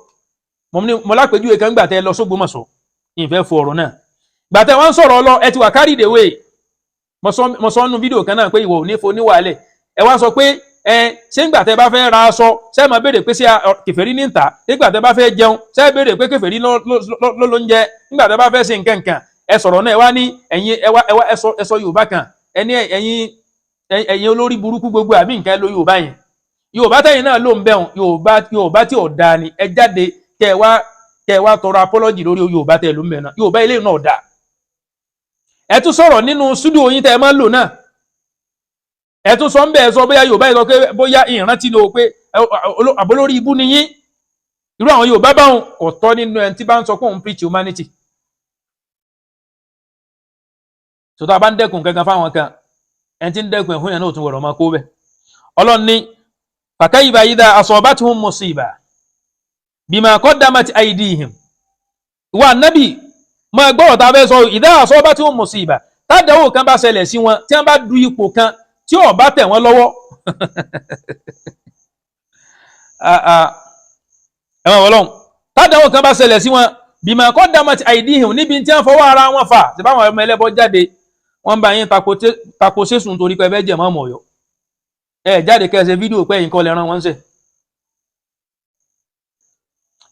Mo lápèjúwe kan gbà tẹ́ lọ sÓgbómọ̀ṣọ́, ìfẹ́ fọ ọ̀rọ̀ náà gbà tẹ́ wọ́n ń sọ̀rọ̀ lọ, ẹ ti wà carried away. Mo sọ nínú fídíò kan náà pé ìwọ ò ní fo níwàálẹ̀. Ẹ wá sọ pé ẹ ṣé ńgbà tẹ́ bá fẹ́ ra aṣọ, ṣé máa béèrè pé ṣé kèfèrí ní ń tà? Nígbà tẹ́ bá fẹ́ jẹun, ṣé béèrè pé kèfèrí ló ló ń jẹ? Nígbà tẹ́ bá fẹ́ ṣe nǹkan kan, ẹ sọ̀rọ̀ náà, ẹ wá ní ẹ̀yin, ẹ wá ẹ sọ Yorùbá kan, ẹ ní ẹ̀yin olórí burúkú gbogbo àbí nǹkan ló Yorùbá yẹn. Yorùbá tẹ̀yin náà ló ń bẹ̀rùn Yorùbá, Yorùbá tí ò dáa ni. Ẹ jáde kẹ ẹ wá tọrọ apology lórí Yorùbá tẹ̀ ló ń bẹ̀ náà. Yorùbá ilé náà dáa. Ẹ tún sọ̀rọ̀ nínú studio yín tẹ́ ẹ máa ń lò náà, ẹ tún sọ ń bẹ̀, sọ bóyá Yorùbá yìí sọ pé bóyá ìrántí ni o pé àbólórí ibú ni yín. Irú àwọn Yorùbá báwọn kò tọ́ nínú ẹni tí bá ń sọ pé òun preach humanity. Sọtọ́ a bá ń dẹ́kun kankan fáwọn kan, ẹni tí ń dẹ́kun ẹ̀fún yẹn náà tún wọ̀rọ̀ máa kó bẹ́ẹ̀. Ọlọ́run ní fakayfa idha asabatuhum musiba bima qaddamat aydihim. Ìwà nábì, máa gbọ́rọ̀ tá a fẹ́ sọ. Idha asabatuhum musiba, tádàwò kan bá ṣẹlẹ̀ sí wọn, tí wọ́n bá du ipò kan tí ó bá tẹ̀ wọ́n lọ́wọ́, ẹ máa wọlọ́hún, tádàwò kan bá ṣẹlẹ̀ sí wọn, bima qaddamat aydihim, níbi tí wọ́n fọwọ́ ara wọn fà. Ṣe báwọn ọmọ ẹlẹ́bọ jáde, wọ́n bá yín tako sẹ́sùn torí pé ẹ fẹ́ jẹ̀ mọ́ ọmọ Ọ̀yọ́. Ẹ jáde kẹsẹ̀ fídíò pé ẹ̀yin kọ́ lẹ rán wọn ṣe.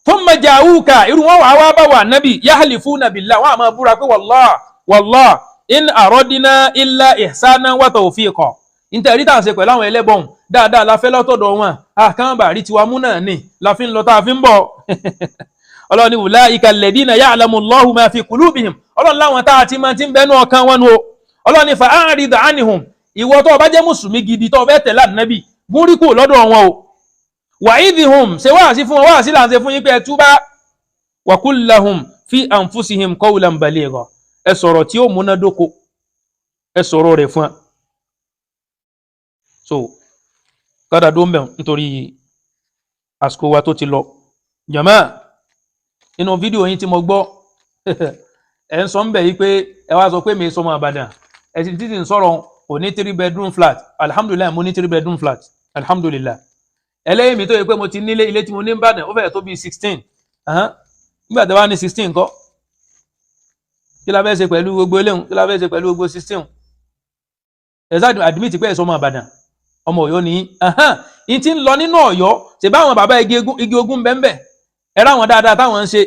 Thumma ja'uka, irú wọn wà wá bá wà nábì, yahlifuna billah, wọn àmọ́ búra pé wallah wallah in aradina illa ihsana wa tawfiqa. Níta rí tà ń ṣe pẹ̀lú àwọn ẹlẹ́bọ̀n, dáadáa la fẹ́ lọ́tọ̀dọ̀ wọn, àkàn bá rí tiwa mú náà ní la fi ń lọ tá a fi ń bọ̀. Ọlọ́run ní ulaika alladhina ya'lamu Allahu ma fi qulubihim. Ọlọ́run láwọn tá a ti máa ti ń bẹnu ọkàn wọn nu o. Ọlọ́run ní fa'arid anhum, ìwọ tó o bá jẹ́ mùsùlùmí gidi tó o fẹ́ tẹ̀lé ànábì, gúnrí kù lọ́dọ̀ wọn o. Wa'idhum, ṣe wáàsí fún wọn, wáàsí là ń ṣe fún yín pé ẹ túbá. Wa qul lahum fi anfusihim qawlan baligha, ẹ sọ̀rọ̀ tí ó múnádóko, ẹ sọ̀rọ̀ rẹ̀ fún wa. So kádà dó ń bẹ̀ nítorí àsìkò wa tó ti lọ. Jàmáà, nínú fídíò yín tí mo gbọ́, ẹ ń sọ ń bẹ̀ yí pé ẹ wá sọ pé mi sọmọ Ìbàdàn, ẹ sì títí ń sọ̀rọ̀ kò ní three bedroom flat. Alhamdulillahi, mo ní three bedroom flat, alhamdulillahi. Ẹlẹ́yìn mi tó yẹ pé mo ti nílé, ilé tí mo ní ń Ìbàdàn ó fẹ́ẹ̀ tó bíi 16. Nígbà tí wàá ní 16 kọ́, kí la fẹ́ ṣe pẹ̀lú gbogbo eléhùn? Kí la fẹ́ ṣe pẹ̀lú gbogbo 16? Ẹ sáà admit pé ẹ sọmọ Ìbàdàn, ọmọ Ọ̀yọ́ ni yín ti ń lọ nínú Ọ̀yọ́. Ṣe báwọn bàbá igi ogun bẹ́ẹ̀ ẹ ráwọn dáadáa táwọn ń ṣe.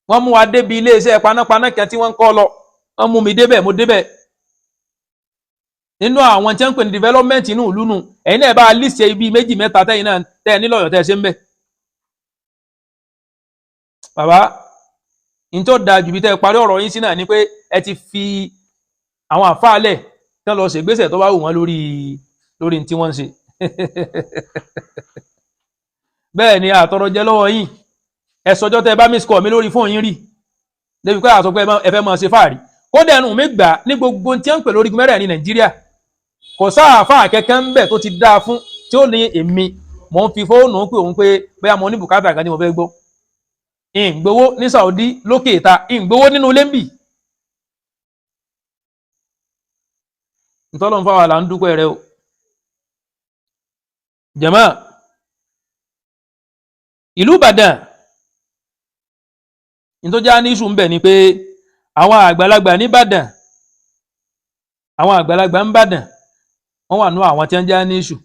Wọ́n mú wa débi iléeṣẹ́ panápaná kan tí wọ́n ń kọ́ lọ, wọ́n mú mi débẹ̀, mo débẹ̀. Nínú àwọn tí wọ́n ń pè ní development inú ìlú nù. Ẹ̀yin náà bá a list ibi méjì mẹ́ta tẹ́yìn náà tẹ́ ẹ nílò Ọ̀yọ́ tẹ́ ẹ ṣe ń bẹ̀. Bàbá, Ní tó da jù bí tẹ́ ẹ parí ọ̀rọ̀ yín sí náà ni pé ẹ ti fi àwọn àfáàlẹ̀ tán lọ ṣègbésẹ̀ tó bá wù wọ́n lórí tí wọ́n ń ṣe. Bẹ́ẹ̀ ni àtọrọ jẹ́ lọ́wọ́ yín. Ẹ sọjọ́ tẹ́ ẹ bá miss call mi lórí fóònù yín rí débi pé àsọ pé ẹ fẹ́ máa ṣe fáàrí. Kódà ẹnu mi gbà ní gbogbo tí wọ́n ń pè lórí mẹ́rẹ̀ ní Nàìjíríà, kò sáàfáà kẹ́kẹ́ ń bẹ̀ tó ti dáa fún tí ó ní èmi mò ń fi fóònù pé òun pé bóyá mo ní bùkátà kan tí mo fẹ́ gbọ́. Ìgbowó ní Saudi lókè ìta, ìgbowó nínú ilé ń bì. Ntọ́lọ́n fáwọn là ń dúpẹ́ rẹ o. Jàmáà, ìlú Ìbàdàn nítọ́já ní ìṣù ń bẹ̀ ni pé àwọn àgbàlagbà nìbàdàn, àwọn àgbàlagbà ń bàdàn, wọ́n wà nú àwọn tí wọ́n já ní ìṣù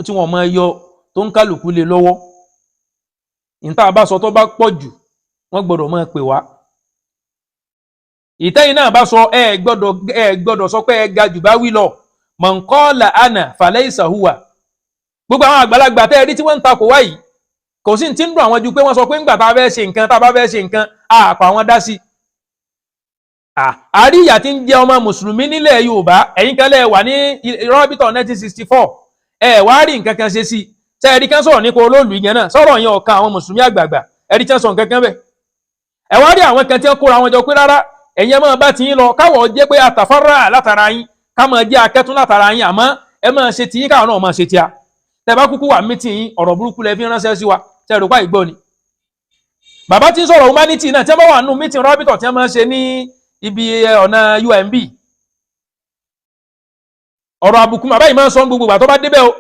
tí wọ́n máa yọ tó ń kálukú lé lọ́wọ́. Níta bá sọ tó bá pọ̀ jù, wọ́n gbọ́dọ̀ máa pè wá. Ìtẹ́yìn náà bá sọ ẹ gbọ́dọ̀ sọ pé ẹ ga jù bá wí lọ. Mọ̀nkọ́lá àná falaysa huwa. Gbogbo àwọn àgbàlagbà tẹ́ ẹ rí tí wọ́n ń takò wá yìí, kò sí ti ń dùn àwọn ju pé wọ́n sọ pé ńgbà tá a fẹ́ ṣe nǹkan, tá a bá fẹ́ ṣe nǹkan, àpò àwọn dá sí. Àrí ìyà tí ń jẹ ọmọ mùsùlùmí nílẹ̀ Yorùbá, ẹ̀yin kan lẹ́ wà ní rọ́bìtọ̀ 1964, ẹ wá rí nǹkan kan ṣe sí i. Tẹ́ ẹ rí kan sọ̀rọ̀ nípa olóòlù yẹn náà, sọ̀rọ̀ yẹn ọ̀kan àwọn mùsùlùmí àgbààgbà, ẹ rí kan sọ nǹkan kan bẹ́ẹ̀. Ẹ wá rí àwọn kan tí wọ́n kóra wọn jọ pé rárá, ẹ̀yin ẹ máa bá ti yín lọ, káwọ̀ jẹ́ pé àtàfárà látara yín, ká máa jẹ́ akẹ́tún látara yín, àmọ́ ẹ máa ṣe tiyín káwọn náà máa ṣe tíya. Tẹ́ bá kúkú wà mítì yín, ọ̀rọ̀ burúkú lẹ fi ránṣẹ́ sí wa, tẹ́ rò pa ìgbọ́ ni. Bàbá tí ń sọ̀rọ̀ humanity náà, tí wọ́n bá wà nù mítì rọ́bìtọ̀ tí wọ́n máa ń ṣe ní ibi ọ̀nà UMB. Ọ̀rọ̀ àbùkù bàbá yìí máa ń sọ gbogbo ìgbà tó bá débẹ̀ o,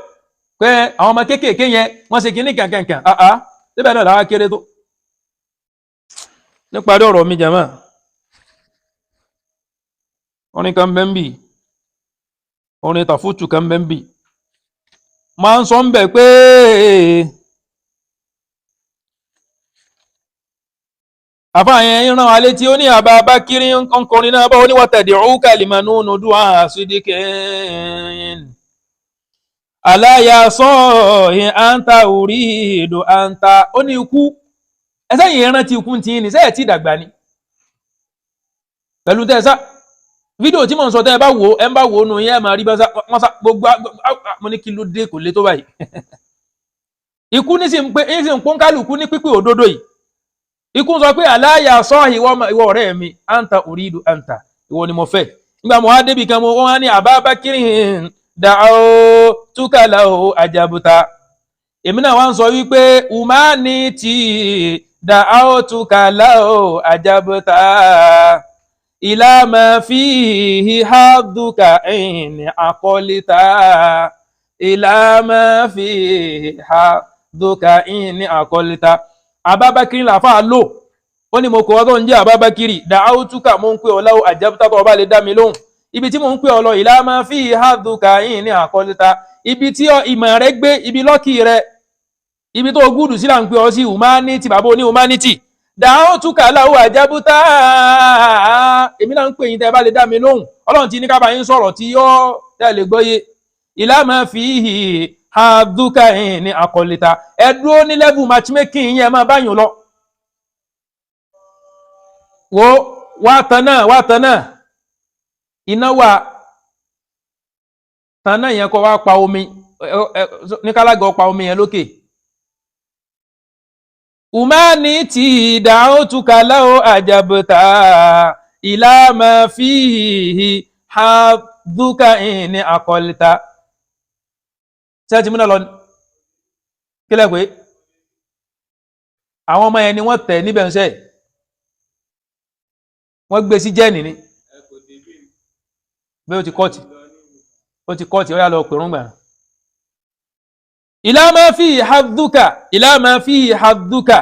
pé àwọn ọmọ kéékèèké yẹn wọ́n ṣe kinní kankankan, àá débẹ̀ náà làwọn kéré tó. Níparí ọ̀rọ̀ mi jàmá, orin kan bẹ́ ń bì, orin tàfútù kan bẹ́ ń bì, máa ń sọ ń bẹ̀ pé àfáà yẹn ń rán wa létí, ó ní àbá bá kiri ọkùnrin náà bá oníwàtẹ̀dẹ̀ òwúkà lìmọ̀nù dùn àṣídìkẹ́yìn aláyàsọ́ ìhìn àǹtà orí ìdò àǹtà. Ó ní ikú ẹsẹ̀ yìí rántí ikú ti ní sẹ́yẹ̀ tí ìdàgbà ni pẹ̀lú tẹ́ ẹ sá fídíò tí mò ń sọ tẹ́ ẹ bá wò ó, ẹ ń bá wò ó nù yẹn, ẹ máa rí bá wọ́n sá gbogbo. Mo ní kí ló dé kò lè tó báyìí. Ikú ní sì ń pé ní sì ń pọ́n kálukú ní pípé òdodo yìí. Ikú sọ pé aláyàsọ́ ìwọ ọ̀rẹ́ mi àǹtà orí ìdò àǹtà, ìwọ ni mo fẹ́. Nígbà mo wá débi kan mo wọ́n á ní Ababakiri dàó túkàlà ó àjàbùtà. Èmi náà wá ń sọ wípé humanity dàó túkàlà ó àjàbùtà ìlàmà fíhì hàdùkà ẹ̀yìn àkọlítà, ìlàmà fíhì hàdùkà ẹ̀yìn àkọlítà. Ababakiri làfà lò ó ní mo kọ́ ọ́ tó ń jẹ́ Ababakiri dàó túkà, mo ń pè ọ́ láwọ́ àjàbùtà tó o bá lè dá mi lóhùn. Ibi tí mò ń pè ọ lọ ìlà máa fi ìhádùkà yìí ní àkọlẹ́ta, ibi tí ìmọ̀ rẹ gbé, ibi lọ́kì rẹ, ibi tó gúdù sí là ń pè ọ sí humanity, bàbá oní humanity. Dàáhùn túkà láwù àjábútà, èmi náà ń pè yín tẹ́ ẹ bá lè dá mi lóhùn. Ọlọ́run ti ní ká bá yín sọ̀rọ̀ tí yọ́ tẹ́ lè gbọ́yé. Ìlà máa fi ìhádùkà yìí ní àkọlẹ́ta. Ẹ dúró ní level matchmaking yẹn, ẹ máa bá yín lọ. Wo wá tan náà, wá tan náà, iná wà tanná yẹn kọ́ wá pa omi ní kálágọ̀ pa omi yẹn lókè. Humanity da'utuka law ajabta ila ma fihi hadduka in aqalta. Ṣé ẹ ti múná lọ kílẹ̀ pé àwọn ọmọ yẹn ni wọ́n tẹ̀ níbẹ̀ ń sẹ́ wọ́n gbé sí jẹ́ẹ̀nì ni bí ó ti kọ́ọ̀tì, ó ti kọ́ọ̀tì, ó yà lọ pèrún gbà. Ìlà máa fi hadduka, ìlà máa fi hadduka.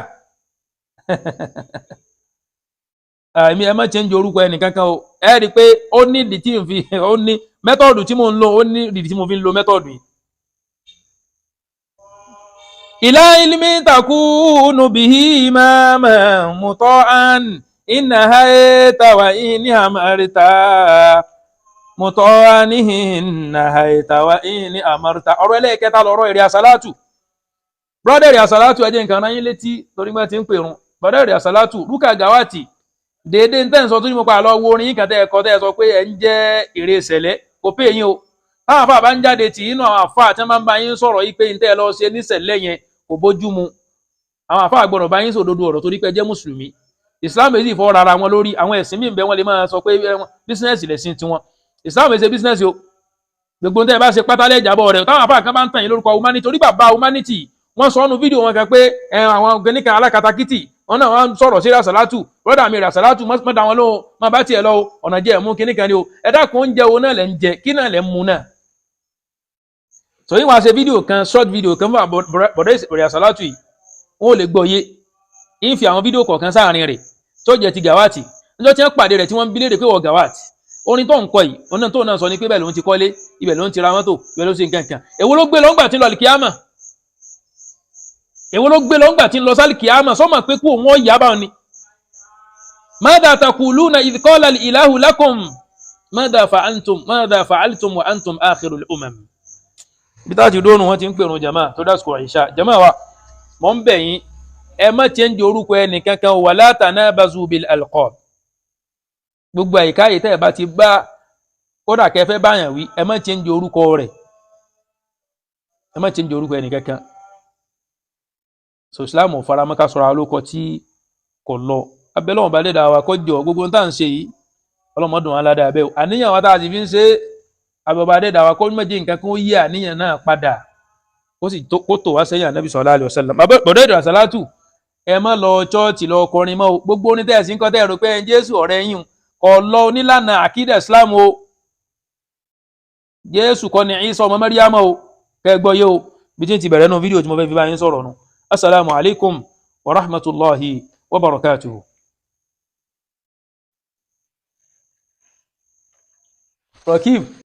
Èmi ẹ má change orúkọ ẹnìkankan o. Ẹ rí i pé ó ní ìdí tí n fi ó ní mẹ́tọ̀dù tí mò ń lò, ó ní ìdí tí mo fi ń lo mẹ́tọ̀dù yìí. Ìlà ilmi takunu bihi imaman muta'an inna hayta wa inni amarta muta'anihin hayta wa inni amarta. Ọ̀rọ̀ ẹlẹ́ẹ̀kẹta lọ̀rọ̀ èrè àsálàtù. Brọ́dẹ̀ èrè àsálàtù, ẹ jẹ́ nǹkan rán yín létí torí wọ́n ti ń pèrún. Bọ̀dá èrè àsálátù rúkà gàwátì déédéé ń tẹ̀sán tó ní mo pa àlọ́ wo orin yín kan tẹ́ ẹ kọ tẹ́ ẹ sọ pé ẹ ń jẹ́ èrè ìṣẹ̀lẹ̀ kò pé yín o. Táwọn àfáà bá ń jáde tì inú àwọn àfáà tí wọ́n bá ń bá yín sọ̀rọ̀ yìí pé ń tẹ́ ẹ lọ ṣe níṣẹ̀lẹ̀ yẹn kò bójú mu, àwọn àfáà gbọ́dọ̀ bá yín sòdodo ọ̀rọ̀ torí pé ẹ jẹ́ mùsùlùmí. Islam èyí fọ́ rara wọn lórí àwọn ẹ̀sìn míì bẹ́ẹ̀ wọ́n lè máa sọ pé bísínẹ́sì lẹ̀sìn tiwọn. Islam èyí ṣe bísínẹ́sì o. Gbogbo tẹ́ ẹ bá ṣe pátálẹ̀ ìjábọ̀ rẹ̀ táwọn àfáà kan bá ń tàn yín lórúkọ humanity, torí bàbá humanity wọ́n sọ ọ́nù fídíò wọn kan pé àwọn gẹ́nìkan alákatakítì wọn náà wọ́n sọ̀rọ̀ sí rasalatu, brọ́dà mi rasalatu mọ́ da wọn lóhùn, má bá tiẹ̀ lọ o, ọ̀nà jẹ́ ẹ̀mú kíníkan ni o. Ẹ dákun, oúnjẹ wo náà lẹ̀ ń jẹ, kí náà lẹ̀ ń mu náà? Sọ yín wàá ṣe fídíò kan, short video kan fún bọ̀dọ̀ rasalatu yìí, wọn ò lè gbọ́ yé. Ń fi àwọn fídíò kọ̀ọ̀kan sáàrin rẹ̀ tó jẹ́ ti Gawat níjọ́ tí wọ́n pàdé rẹ̀ tí wọ́n ń bi léèrè pé wọ́n Gawat, orin tó ń kọ yìí, orin tó náà sọ ni pé bẹ́ẹ̀ ló ń ti kọ́lé, ibẹ̀ ló ń ti ra mọ́tò, ibẹ̀ ló ń ṣe nǹkan kan. Èwo ló gbé lọ́ngbà tí ń lọ àlìkíyàmà? Èwo ló gbé lọ́ngbà tí ń lọ sálìkíyàmà? Sọ́mọ̀ pé kú òun ọ̀yà bá ni. Madha taquluna idh qala al-ilahu lakum madha fa'altum madha fa'altum wa antum akhirul umam. Bí táà ti dóònù wọn ti ń pèrún jama tó dásìkò àìṣà jama wa, mọ̀ ń bẹ̀ yín, ẹ má change orúkọ ẹnì kankan, wala tanabazu bil alqab. Gbogbo àyíká yìí tẹ́ ẹ bá ti bá kódà kẹfẹ́ báyàn wí, ẹ má change orúkọ rẹ̀, ẹ má change orúkọ ẹnì kankan. So Islam ò faramọ́ ká sọ̀rọ̀ alókọ tí kò lọ abẹ́lẹ́ wọn bá lè dà wá kọjọ gbogbo tá à ń ṣe yìí, ọlọ́mọdún wọn aládàá abẹ́ o. Àníyàn wa tá a sì fi ń ṣe abẹ́ọba dẹ́dà wa kó méjì nǹkan kó yí àníyàn náà padà, kó sì kó tó wá sẹ́yìn Ànábì sallallahu alaihi wasallam. Bọ̀dọ̀ èdè àsálátù, ẹ má lọ chọ́ọ̀chì lọ kọrin mọ́ o. Gbogbo onítẹ̀sí ń kọ́ tẹ́ ẹ rò pé ẹ ń Jésù ọ̀rẹ́ yín kò lọ onílànà àkídà Islam o. Jésù kọ́ ni Ìsá ọmọ Màríyámà o, kẹ́ gbọ́ yé o. Bí tí ń ti bẹ̀rẹ̀ nu fídíò tí mo fẹ́ fi bá yín sọ̀rọ̀ nu. Assalamu alaikum wa rahmatulahi wa barakatuhu. Rakib.